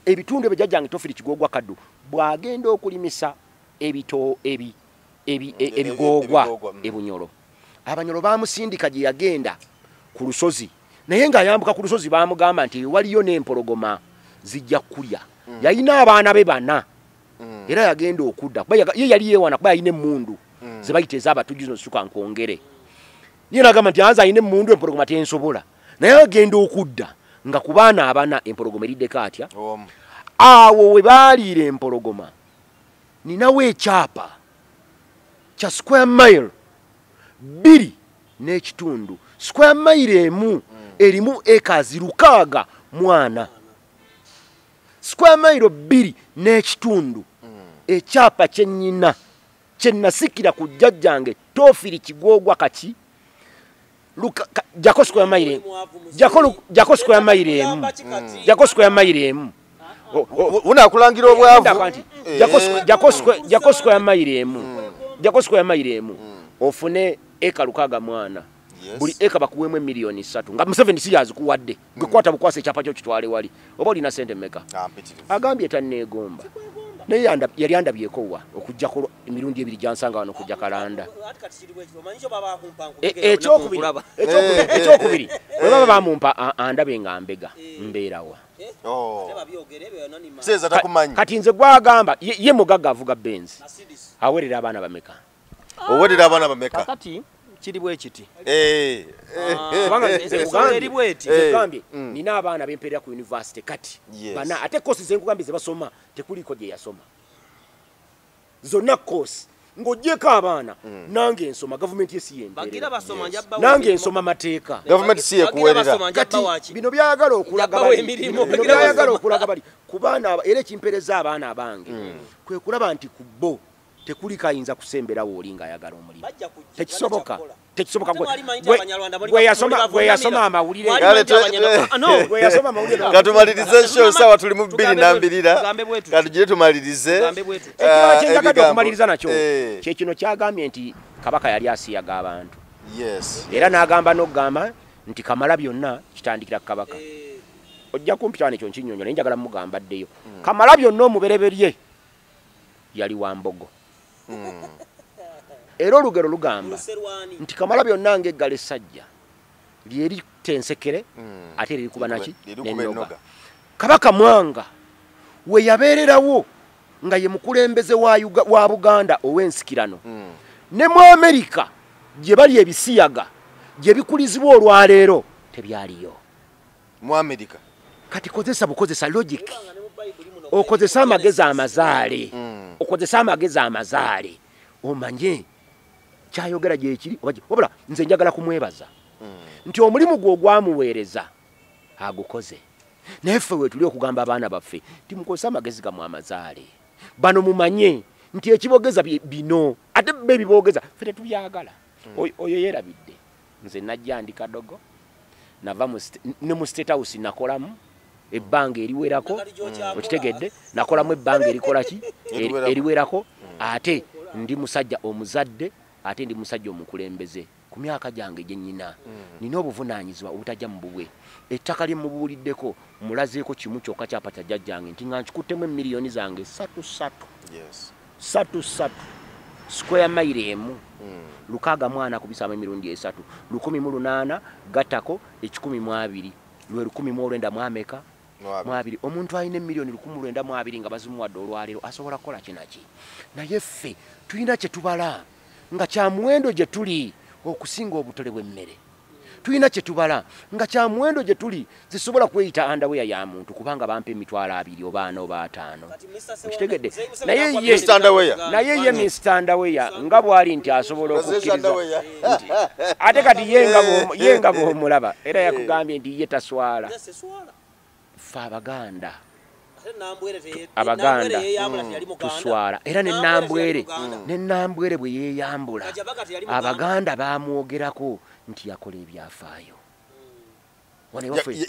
ebitundu ebyo jjajjange Toofiri Kigoogwa Kaddu bw'agenda okulimisa ebigoogwa e Bunyolo. Abanyolo bamusindika gye yagenda ku lusozi naye ng'ayambuka ku lusozi baamugamba nti waliyo n'empologoma zijja kulya. Yalina abaana be bana era yagenda okudda kuba ye yali yeewana kuba yalina emmundu ze bayita ez'abatujju zino zisuka nkwongere. Ye n'agamba nti anze alina emmundu empologoma tensobola naye agenda okudda Nga ku baana abana empologoma eriddeko atya? Awo we baaliira empologoma ninawo ekyapa kya square mile 2.5. Square mile emu erimu ekazi 64. Square mile 2.5. Ekyapa kyennyina kyenasikira ku jjajjange Toofiri Kigwogwa kaki jako square mile jako square mile emu jako square mile emu unakulangira obwavu jako square mile emu jako square mile emu ofune eka 64. Buli eka bakuwemu milioni 3 nga Museveni si yazikuwadde gwe bukwasa ekyapa kyo kitwale wali oba olina sente mmeka. Agambye tanneegomba naye yali andabyeko wa okujjako emirundi ebiri gyansanga wano kujja kalanda. Ekyokubiri bwe baba bamumpa andabe nga mbega mbeerawa. Kati nze gwagamba ye mugagga avuga Benz awerera abaana bameka? Owerera abaana bameka? Kakati kiri bwe kiti. Nze nina abaana bempeerera ku university kati bana ate course ze nkugambye ze basoma tekuliko gye yasoma zonna course ng'oggyeko abaana nange nsoma gavumenti ye si yempeerera nange nsoma mateeka gavumenti si yekuweerera. Kati bino byagala okulaga bali bino byagala okulaga bali ku baana era ekimpeereza abaana abange kwe kulaba nti ku bo tekuliko ayinza kusemberawo oli ng'ayagala omulimu. Tekisoboka. Tekisoboka gwe yasoma amawulire. Gwe yasoma amawulire. Katumalirize show sawa tuli mu 2:02. Katugire tumalirize. Ekirala kye njagadde okumaliriza nakyo kye kino kyagambye nti Kabaka yali asiyaga abantu. Yes. Era n'agamba n'okugamba nti Kamala byonna kitandikira ku Kabaka. Ojja kumpita wano ekyo nkinnyonnyola naye njagala mugamba addeyo. Kamala byonna omubereberye yali wa Mbogo. Era olugero lugamba nti Kamala byonna ng'eggalo essajja lyeritta ensekere ate lirikuba naki n'ennoga. Kabaka Mwanga we yabeererawo nga ye mukulembeze wa Buganda ow'ensikirano ne mu Amerika gye bali ebisiyaga gye bikulizibwa olwaleero tebyaliyo mu Amerika. Kati kozesa bukozesa logic, okozesa amagezi amazaale, okozesa amagezi amazaale omanye kyayogera gyekiri. Wabula nze njagala kumwebaza nti omulimu gwe ogwamuweereza agukoze, naye ffe we tuli okugamba abaana baffe nti mukozese amagezi gammwe amazaale, bano mumanye nti ekibogeza bino ate be bibogeza ffe tetubyagala. Oyo yeerabidde nze najja ndi kadogo nava ne mu State House nakolamu ebbanga eriwerako, okitegedde, nakolamu ebbanga erikola ki eriwerako, ate ndi musajja omuzadde ate ndi musajja omukulembeze ku myaka gyange gye nnyina nina obuvunaanyizibwa obutajja mu bubwe. Ettaka lye mubuuliddeko mulazeeko kimu kyokka kyapa kya jjajjange nti nga nkikuttemu emiliyoni zange 3 3. 3 3 square mile emu 64 kubisaamu emirundi 3 1800 gattako 120 lwe 1920. Omuntu alina emiliyoni 1920 nga bazimuwadde olwaleero asobola kukola kinaki? Naye ffe tulina kye tubala nga kya muwendo gye tuli okusinga obutole bw'emmere. Tulina kye tubala nga kya muwendo gye tuli zisobola kweyita underwear ya muntu kubanga bampa emitwalo 2 oba 4 oba 5. Okitegedde? Naye ye Mr. Underwear nga bw'ali nti asobola okukkiriza ate kati ye nga bw'omulaba era yakugambye nti ye taswala. Ffe Abaganda Abaganda tuswala era ne Nambwere bwe yeeyambula Abaganda baamwogerako nti yakola ebyafaayo.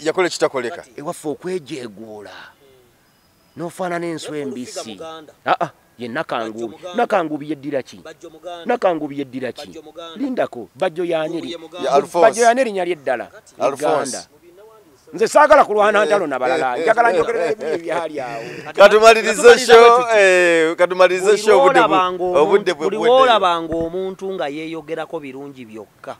Yakola ekitakoleka ewaffe okwejeeguula n'ofaanana enswa embisi. Ye Nakangubi. Nakangubi yeddira ki? Nakangubi yeddira ki? Lindako Bajjo yaani erinnya lyeddala Uganda. Nze saagala kulwana ntalo na balala, njagala njogerere ebyali awo. Katumalirize show, katumalirize show obudde bwe. Buli w'olabanga omuntu nga yeeyogerako birungi byokka.